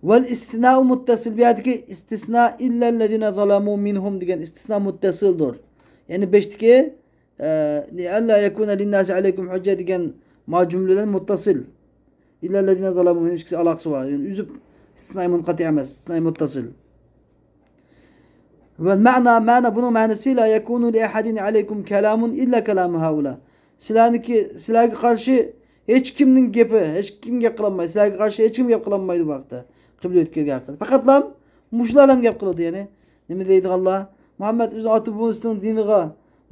ۋەل ئىستىسنائۇ مۇتتەسىل. بۇ يەردىكى ئىستىسنا ئىللەللەزىنە زالەمۇ مىنھۇم دېگەن ئىستىسنا مۇتتەسىلدۇر. يەنى بەشتىكى، ئە، لىئەللا يەكۇنە لىنناسى ئەلەيكۇم ھۇججە دېگەن ما جۈملە بىلەن مۇتتەسىل. ئىللەللەزىنە زالەمۇ مىنھۇم ئىككىسى ئالاقىسى بار. يەنى ئۈزۈپ، ئىستىسنائى مۇنقەتىئ ئەمەس، ئىستىسنائى مۇتتەسىل. ۋەل مەنا، مەنا، بۇنىڭ مەنىسى، لا يەكۇنۇ لىئەھەدىن ئەلەيكۇم كالامۇن ئىللا كالامۇ ھائۇلا. سىلەرنىڭكى، سىلەرگە قارشى ھېچكىمنىڭ گېپى، ھېچكىم گەپ قىلالمايدۇ. سىلەرگە قارشى ھېچكىم گەپ قىلالمايدۇ بۇ ھەقتە. قىبلە يۆتكەلگەن ھەققىدە. پەقەتلا مۇشۇلار ھەم گەپ قىلىدۇ، يەنى. نېمە دەيدىغانلار؟ مۇھەممەد ئۆزى ئاتا بوۋىسىنىڭ دىنىغا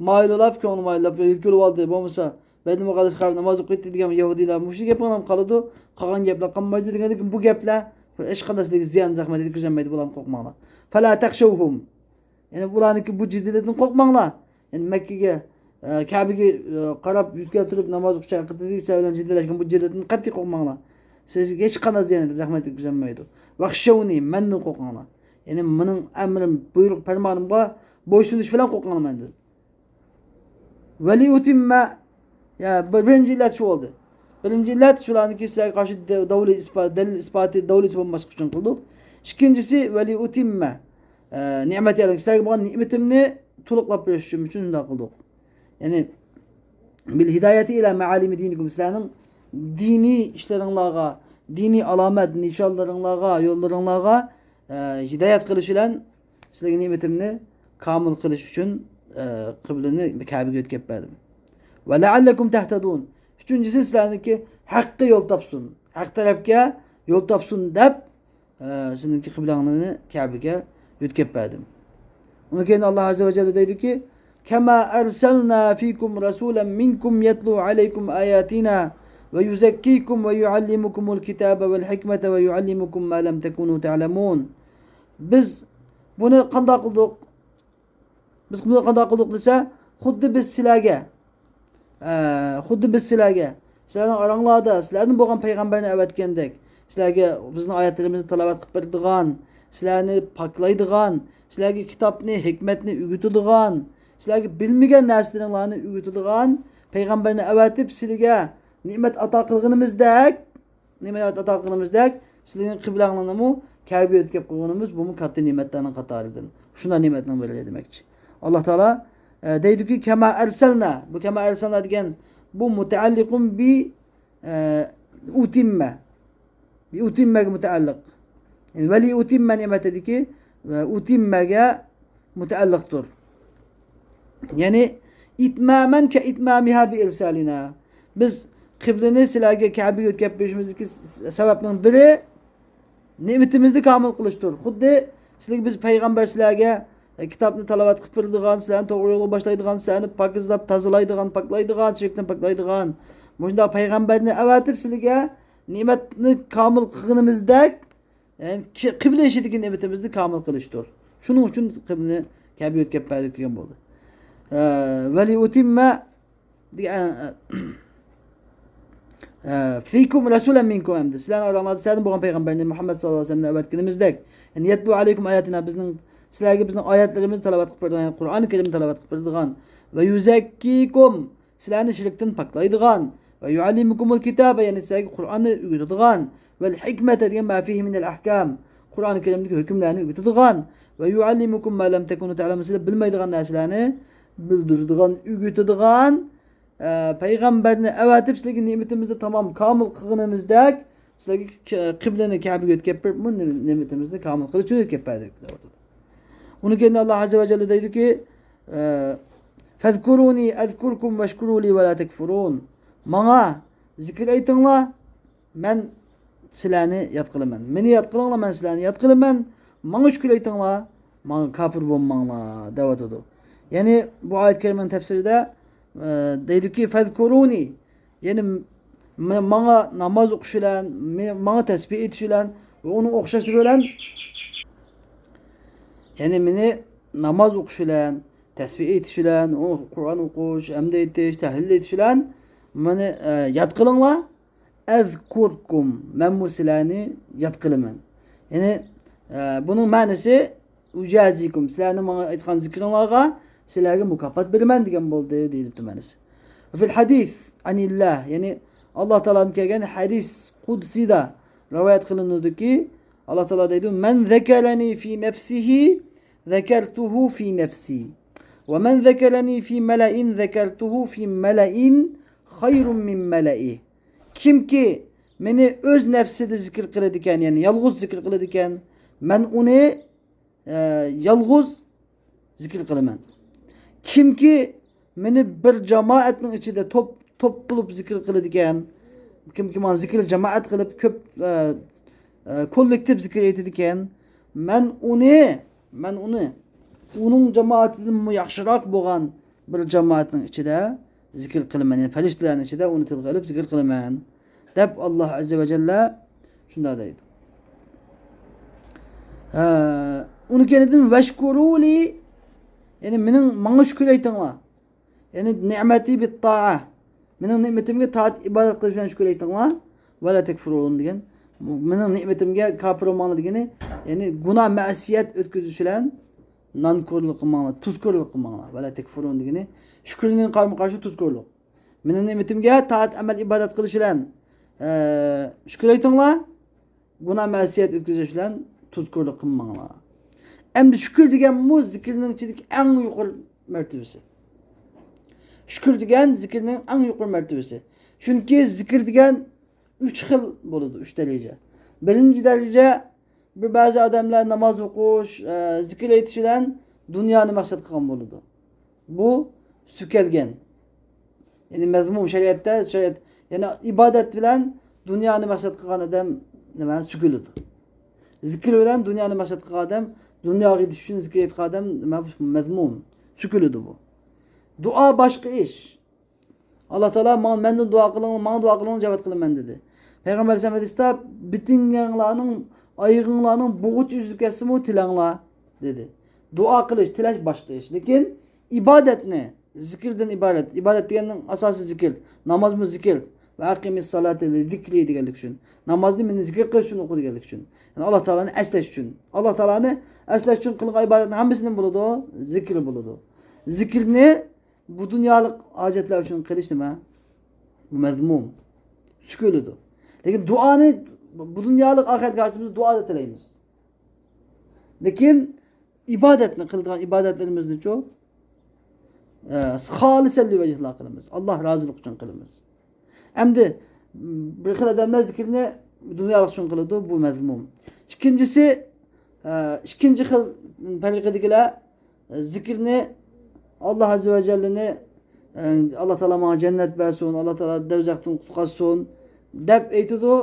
مايىل بولاپ، كۆڭلى مايىللاپ يۆتكىلىۋالدى. بولمىسا، بەيتۇل مۇقەددەسكە قاراپ ناماز ئوقۇيتتى دېگەن يەھۇدىيلار مۇشۇ گەپنىڭ قالىدۇ، قالغان گەپلەر قالمايدۇ دېگەندىن كېيىن بۇ گەپلەر ھېچقانداق سىلەرگە زىيان، زەخمەت يەتكۈزەلمەيدۇ، بۇلارنى قورقماڭلار. فلا تخشوهم. يەنى بۇلارنىڭكى بۇ جېدىلىدىن قورقماڭلار. يەنى مەككىگە، ئە، كەبىگە، ئە، قاراپ يۈز كەلتۈرۈپ ناماز ئوقۇش ھەققىدە سىلەر بىلەن جېدىللەشكەن بۇ جېدىلدىن قەتئىي قورقماڭلار. سىلەرگە ھېچقانداق زىيان، زەخمەت يەتكۈزەلمەيدۇ. ۋەخشەۋنى، مەندىن قورقۇڭلار. يەنى مېنىڭ ئەمرىم، بۇيرۇق، پەرمانىمغا بويسۇنۇش بىلەن قورقۇڭلار مەندىن. ۋەلىئۇتىممە، يا، بىر-، بىرىنچى ئىللەت شۇ بولدى. بىرىنچى ئىللەت شۇلارنىڭكى سىلەرگە قارشى دە-، دەۋلى ئىسپات، دەلىل ئىسپاتى، دەۋلىتى بولماسلىقى ئۈچۈن قىلدۇق. ئىككىنچىسى، ۋەلىئۇتىممە، ئە، نېمەتى، يەنى سىلەرگە بولغان نېمىتىمنى تولۇقلاپ بېرىش ئۈچۈن، ئۈچۈن شۇنداق قىلدۇق. يەنى، بىل ھىدايەتى ئىلە مەئالىمى دىنىكۇم، سىلەرنىڭ دىنىي ئىشلىرىڭلارغا، دىنىي ئالامەت نىشانلىرىڭلارغا، يوللىرىڭلارغا، ئە، ھىدايەت قىلىش بىلەن سىلەرگە نېمىتىمنى كامىل قىلىش ئۈچۈن، ئە، قىبلىنى كەبىگە يۆتكەپ بەردىم. ۋە لەئەللەكۇم تەھتەدۇن. ئۈچىنچىسى، سىلەرنىڭكى ھەققە يول تاپسۇن، ھەق تەرەپكە يول تاپسۇن دەپ، ئە، سىزنىڭكى قىبلەڭلارنى كەبىگە يۆتكەپ بەردىم. ئۇنىڭ كېيىن ئاللا ئەززە ۋە جەللە دەيدۇكى، كەما ئەرسەلنا فىكۇم رەسۇلەن مىنكۇم يەتلۇ ئەلەيكۇم ئاياتىنا ۋە يۇزەككىكۇم ۋە يۇئەللىمۇكۇمۇل كىتابە ۋەل ھىكمەتە ۋە يۇئەللىمۇكۇم ما لەم تەكۇنۇ تەئلەمۇن. بىز بۇنى قانداق قىلدۇق؟ بىز بۇنى قانداق قىلدۇق دېسە، خۇددى بىز سىلەرگە ئە، خۇددى بىز سىلەرگە، سىلەرنىڭ ئاراڭلاردا سىلەردىن بولغان پەيغەمبەرنى ئەۋەتكەندەك، سىلەرگە بىزنىڭ ئايەتلىرىمىزنى تىلاۋەت قىلىپ بېرىدىغان، سىلەرنى پاكلايدىغان، سىلەرگە كىتابنى، ھېكمەتنى ئۆگىتىدىغان، سىلەرگە بىلمىگەن نەرسىلىرىڭلارنى ئۆگىتىدىغان پەيغەمبەرنى ئەۋەتىپ، سىلىگە نېمەت ئاتا قىلغىنىمىزدەك، نېمە ئاتا قىلغىنىمىزدەك، سىلىنىڭ قىبلەڭلارنىمۇ كەبە يۆتكەپ قويغىنىمىز، بۇمۇ كاتتا نېمەتلەرنىڭ قاتارىدىن. شۇنداق نېمەتنىڭ بىرى دېمەكچى. ئاللا تائالا، ئە، دەيدۇكى، كەما ئەرسەلنا. بۇ كەما ئەرسەلنا دېگەن، بۇ مۇتەئەللىقۇن بى، ئە، ئۇتىممە. بى ئۇتىممەگە مۇتەئەللىق. يەنى ۋەلى ئۇتىممە نېمەتىدىكى، ئە، ئۇتىممەگە مۇتەئەللىقتۇر. يەنى، ئىتمامەن كە ئىتمامىھا بى ئىرسالىنا. بىز قىبلىنى سىلەرگە كەبە يۆتكەپ بېرىشىمىزدىكى س-، سەۋەبنىڭ بىرى نېمىتىمىزنى كامىل قىلىشتۇر. خۇددى سىلەرگە بىز پەيغەمبەر سىلەرگە، ئە، كىتابنى تالاۋەت قىلىپ بېرىدىغان، سىلەرنى توغرا يولغا باشلايدىغان، سىلەرنى پاكىزلاپ تازىلايدىغان، پاكلايدىغان، شىركتىن پاكلايدىغان مۇشۇنداق پەيغەمبەرنى ئەۋەتىپ سىلىگە نېمەتنى كامىل قىلغىنىمىزدەك، يەنى كى-، قىبلە ئىشىدىكى نېمىتىمىزنى كامىل قىلىشتۇر. شۇنىڭ ئۈچۈن قىبلىنى كەبە يۆتكەپ بەردۇق دېگەن بولدى. ئە، ۋەلى ئۇتىممە دېگەن، ئە، ئە، فىكۇم رەسۇلەن مىنكۇم ئەمدى. سىلەرنىڭ ئاراڭلاردا سىلەردىن بولغان پەيغەمبەرنى مۇھەممەد ساللاللاھۇ ئەلەيھى ۋەسەللەمنى ئەۋەتكىنىمىزدەك. يەنى يەتلۇ ئەلەيكۇم ئاياتىنا، بىزنىڭ، سىلەرگە بىزنىڭ ئايەتلىرىمىزنى تىلاۋەت قىلىپ بېرىدىغان، يەنى قۇرئانى كەرىمنى تىلاۋەت قىلىپ بېرىدىغان. ۋە يۇزەككىكۇم، سىلەرنى شىركتىن پاكلايدىغان. ۋە يۇئەللىمۇكۇمۇل كىتابە، يەنى سىلەرگە قۇرئاننى ئۆگىتىدىغان. ۋەل ھىكمەتە دېگەن ما فىھى مىنەل ئەھكام، قۇرئانى كەرىمدىكى ھۆكۈملەرنى ئۆگىتىدىغان. ۋە يۇئەللىمۇكۇم ما لەم تەكۇنۇ تەئلەمۇن، سىلەر بىلمەيدىغان نەرسىلەرنى بىلدۈرىدىغان، ئۆگىتىدىغان، ئە، پەيغەمبەرنى ئەۋەتىپ سىلەرگە نېمىتىمىزنى تامام كامىل قىلغىنىمىزدەك، سىلەرگە ك-، قىبلىنى كەبىگە ئۆتكەپ بېرىپ، بۇ نېمە-، نېمىتىمىزنى كامىل قىلىش ئۈچۈن ئۆتكەپ بەردۇق، دەۋاتىدۇ. ئۇنىڭ كەينىدە ئاللا ئەززە ۋە جەللە دەيدۇكى، ئە، فەزكۇرۇنى ئەزكۇركۇم ۋەشكۇرۇلى ۋە لا تەكفۇرۇن. ماڭا زىكىر ئېيتىڭلار، مەن سىلەرنى ياد قىلىمەن. مېنى ياد قىلىڭلار، مەن سىلەرنى ياد قىلىمەن. ماڭا شۈكۈر ئېيتىڭلار، ماڭا كاپىر بولماڭلار، دەۋاتىدۇ. يەنى بۇ ئايەت كەرىمىنىڭ تەپسىرىدە، ئە، دەيدۇكى، فەزكۇرۇنى، يەنى م-، ماڭا ناماز ئوقۇش بىلەن، مې-، ماڭا تەسبىھ ئېيتىش بىلەن ۋە ئۇنىڭ ئوخشاشلىرى بىلەن، يەنى مېنى ناماز ئوقۇش بىلەن، تەسبىھ ئېيتىش بىلەن، ئۇ قۇرئان ئوقۇش، ھەمدە ئېيتىش، تەھلىل ئېيتىش بىلەن مېنى، ئە، ياد قىلىڭلار. ئەزكۇركۇم، مەنمۇ سىلەرنى ياد قىلىمەن. يەنى، ئە، بۇنىڭ مەنىسى، ئۇجازىكۇم، سىلەرنىڭ ماڭا ئېيتقان زىكرىڭلارغا سىلەرگە مۇكاپات بېرىمەن دېگەن بولدى، دېيىلىپتۇ مەنىسى. فىل ھەدىس ئەنىللا، يەنى ئاللا تائالادىن كەلگەن ھەدىس قۇدسىدا رىۋايەت قىلىنىدۇكى، ئاللا تائالا دەيدۇ، مەن زەكەرەنى فى نەفسىھى زەكەرتۇھۇ فى نەفسى، ۋە مەن زەكەرەنى فى مەلەئىن زەكەرتۇھۇ فى مەلەئىن خەيرۇن مىن مەلەئىھ. كىمكى مېنى ئۆز نەپسىدە زىكىر قىلىدىكەن، يەنى يالغۇز زىكىر قىلىدىكەن، مەن ئۇنى، ئە، يالغۇز زىكىر قىلىمەن. كىمكى مېنى بىر جامائەتنىڭ ئىچىدە توپ، توپ بولۇپ زىكىر قىلىدىكەن، كىمكى ماڭا زىكىر جامائەت قىلىپ كۆپ، ئە، ئە، كوللېكتىپ زىكىر ئېيتىدىكەن، مەن ئۇنى، مەن ئۇنى ئۇنىڭ جامائىتىدىنمۇ ياخشىراق بولغان بىر جامائەتنىڭ ئىچىدە زىكىر قىلىمەن، يەنى پەرىشتىلەرنىڭ ئىچىدە ئۇنى تىلغا ئېلىپ زىكىر قىلىمەن، دەپ ئاللا ئەززە ۋە جەللە شۇنداق دەيدۇ. ھە، ئۇنىڭ كەينىدىن ۋەشكۇرۇلى، يەنى مېنىڭ، ماڭا شۈكۈر ئېيتىڭلار. يەنى نىئمەتى بىتتائە. مېنىڭ نېمىتىمگە تائەت ئىبادەت قىلىش بىلەن شۈكۈر ئېيتىڭلار. ۋە لا تەكفۇرۇن دېگەن. مېنىڭ نېمىتىمگە كاپىر بولماڭلار دېگىنى، يەنى گۇناھ مەسىيەت ئۆتكۈزۈش بىلەن نانكورلۇق قىلماڭلار، تۇزكورلۇق قىلماڭلار. ۋە لا تەكفۇرۇن دېگىنى، شۈكرىنىڭ قارىمۇ قارشى تۇزكورلۇق. مېنىڭ نېمىتىمگە تائەت ئەمەل ئىبادەت قىلىش بىلەن، ئە، شۈكۈر ئېيتىڭلار. گۇناھ مەسىيەت ئۆتكۈزۈش بىلەن تۇزكورلۇق قىلماڭلار. ئەمدى شۈكۈر دېگەنمۇ زىكىرنىڭ ئىچىدىكى ئەڭ يۇقىرى مەرتىۋىسى. شۈكۈر دېگەن زىكىرنىڭ ئەڭ يۇقىرى مەرتىۋىسى. چۈنكى زىكىر دېگەن ئۈچ خىل بولىدۇ، ئۈچ دەرىجە. بىرىنچى دەرىجە، بىر بەزى ئادەملەر ناماز ئوقۇش، ئە، زىكىر ئېيتىش بىلەن دۇنيانى مەقسەت قىلغان بولىدۇ. بۇ سۈكەلگەن. يەنى مەزمۇم شەرىئەتتە، شەرىئەت، يەنى ئىبادەت بىلەن دۇنيانى مەقسەت قىلغان ئادەم نېمە، سۈكۈلىدۇ. زىكىر بىلەن دۇنيانى مەقسەت قىلغان ئادەم، دۇنياغا يېتىش ئۈچۈن زىكىر ئېيتقان ئادەم نېمە، مەزمۇم، سۈكۈلىدۇ بۇ. دۇئا باشقا ئىش. ئاللا تائالا ماڭا، مەندىن دۇئا قىلىڭ، ماڭا دۇئا قىلىڭ، جاۋاب قىلىمەن دېدى. پەيغەمبەر ئەلەيھىسسالام ھەدىستە، بېتىڭلارنىڭ، ئايىغىڭلارنىڭ بوغۇچى ئۈزۈلۈپ كەتسىمۇ تىلەڭلار دېدى. دۇئا قىلىش، تىلەش باشقا ئىش. لېكىن ئىبادەتنى، زىكىردىن ئىبارەت. ئىبادەت دېگەننىڭ ئاساسى زىكىر. نامازمۇ زىكىر. ۋە ئەقىمىس سالاتا لىزىكرى دېگەنلىك ئۈچۈن. نامازنى مېنى زىكىر قىلىش ئۈچۈن ئوقۇ دېگەنلىك ئۈچۈن. يەنى ئاللا تائالانى ئەسلەش ئۈچۈن. ئاللا تائالانى ئەسلەش ئۈچۈن قىلغان ئىبادەتنىڭ ھەممىسى نېمە بولىدۇ؟ زىكىر بولىدۇ. زىكىرنى بۇ دۇنيالىق ھاجەتلەر ئۈچۈن قىلىش نېمە؟ بۇ مەزمۇم. سۈكۈلىدۇ. لېكىن دۇئانى بۇ دۇنيالىق ئاخىرەتكە ھاجىتىمىز دۇئادا تىلەيمىز. لېكىن ئىبادەتنى قىلىدىغان ئىبادەتلىرىمىزنىچۇ، ئە، خالىسەن لىۋەجھىللا قىلىمىز. ئاللا رازىلىق ئۈچۈن قىلىمىز. ئەمدى، م، بىر خىل ئادەملەر زىكىرنى دۇنيالىق ئۈچۈن قىلىدۇ، بۇ مەزمۇم. ئىككىنچىسى، ئە، ئىككىنچى خىل پەرقىدىكىلەر، ئە، زىكىرنى ئاللا ئەززە ۋە جەللىنى، ئە، ئاللا تائالا ماڭا جەننەت بەرسۇن، ئاللا تائالا دەۋزەختىن قۇتقازسۇن دەپ ئېيتىدۇ،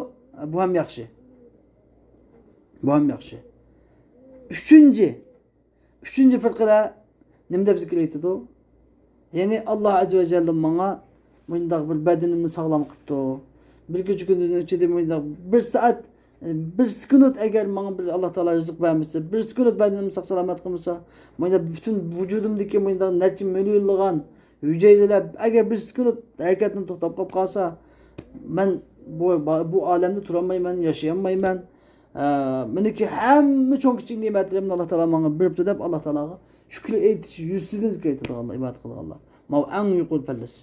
بۇ ھەم ياخشى. بۇ ھەم ياخشى. ئۈچىنچى، ئۈچىنچى پىرقىلەر نېمە دەپ زىكىر ئېيتىدۇ؟ يەنى، ئاللا ئەززە ۋە جەللە ماڭا مۇنداق بىر بەدىنىمنى ساغلام قىپتۇ. بىر كېچە كۈندۈزنىڭ ئىچىدە مۇنداق بىر سائەت، بىر سېكۇنت ئەگەر ماڭا بىر ئاللا تائالا رىزىق بەرمىسە، بىر سېكۇنت بەدىنىمنى ساق سالامەت قىلمىسا، مۇنداق پۈتۈن ۋۇجۇدۇمدىكى مۇنداق نەچچە مىليونلىغان ھۈجەيرىلەر ئەگەر بىر سېكۇنت ھەرىكەتتىن توختاپ قاپ قالسا، مەن بۇ، بۇ ئالەمدە تۇرالمايمەن، ياشىيالمايمەن. ئە، مېنىڭكى ھەممە چوڭ كىچىك نېمەتلىرىمنى ئاللا تائالا ماڭا بېرىپتۇ دەپ، ئاللا تائالاغا شۈكۈر ئېيتىش يۈزىسىدىن زىكىر ئېيتىدىغانلار، ئىبادەت قىلىدىغانلار. ماۋۇ ئەڭ يۇقىرى پەللىسى.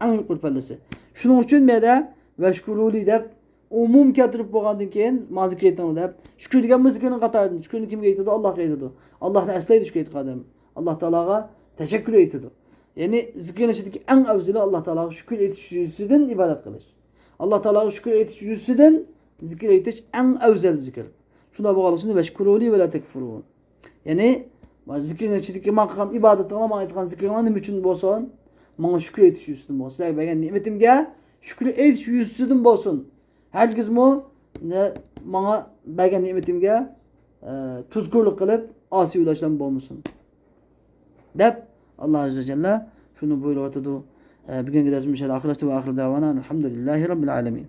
ئەڭ يۇقىرى پەللىسى. شۇنىڭ ئۈچۈن بۇ يەردە ۋەشكۇرۇلى دەپ ئومۇم كەلتۈرۈپ بولغاندىن كېيىن، ماڭا زىكىر ئېيتىڭلار دەپ، شۈكۈر دېگەنمۇ زىكىرنىڭ قاتارىدىن. شۈكۈرنى كىمگە ئېيتىدۇ؟ ئاللاغا ئېيتىدۇ. ئاللاھنى ئەسلەيدۇ شۈكۈر ئېيتقان ئادەم. ئاللا تائالاغا تەشەككۈر ئېيتىدۇ. يەنى زىكىرنىڭ ئىچىدىكى ئەڭ ئەۋزىلى ئاللا تائالاغا شۈكۈر ئېيتىش يۈزىسىدىن ئىبادەت قىلىش. ئاللا تائالاغا شۈكۈر ئېيتىش يۈزىسىدىن زىكىر ئېيتىش ئەڭ ئەۋزەل زىكىر. شۇنداق بولغانلىقى ئۈچۈن ۋەشكۇرۇلى ۋە لا تەكفۇرۇن. يەنى زىكىرنىڭ ئىچىدىكى ماڭا قىلغان ئىبادىتىڭلار، ماڭا ئېيتقان زىكرىڭلار نېمە ئۈچۈن بولسۇن؟ ماڭا شۈكۈر ئېيتىش يۈزىسىدىن بولسۇن. سىلەرگە بەرگەن نېمىتىمگە شۈكۈر ئېيتىش يۈزىسىدىن بولسۇن. ھەرگىزمۇ نە-، ماڭا بەرگەن نېمىتىمگە، ئە، تۇزكورلۇق قىلىپ، ئاسىي يولداشلارمۇ بولمىسۇن. دەپ، ئاللا ئەززە ۋە جەللە شۇنى بۇيرۇۋاتىدۇ. ئە، بۈگۈنكى دەرسىمىز مۇشۇ يەردە ئاخىرلاشتى. ۋە ئاخىرۇ دەۋانا ئەنىل ھەمدۇلىللاھى رەببىل ئالەمىن.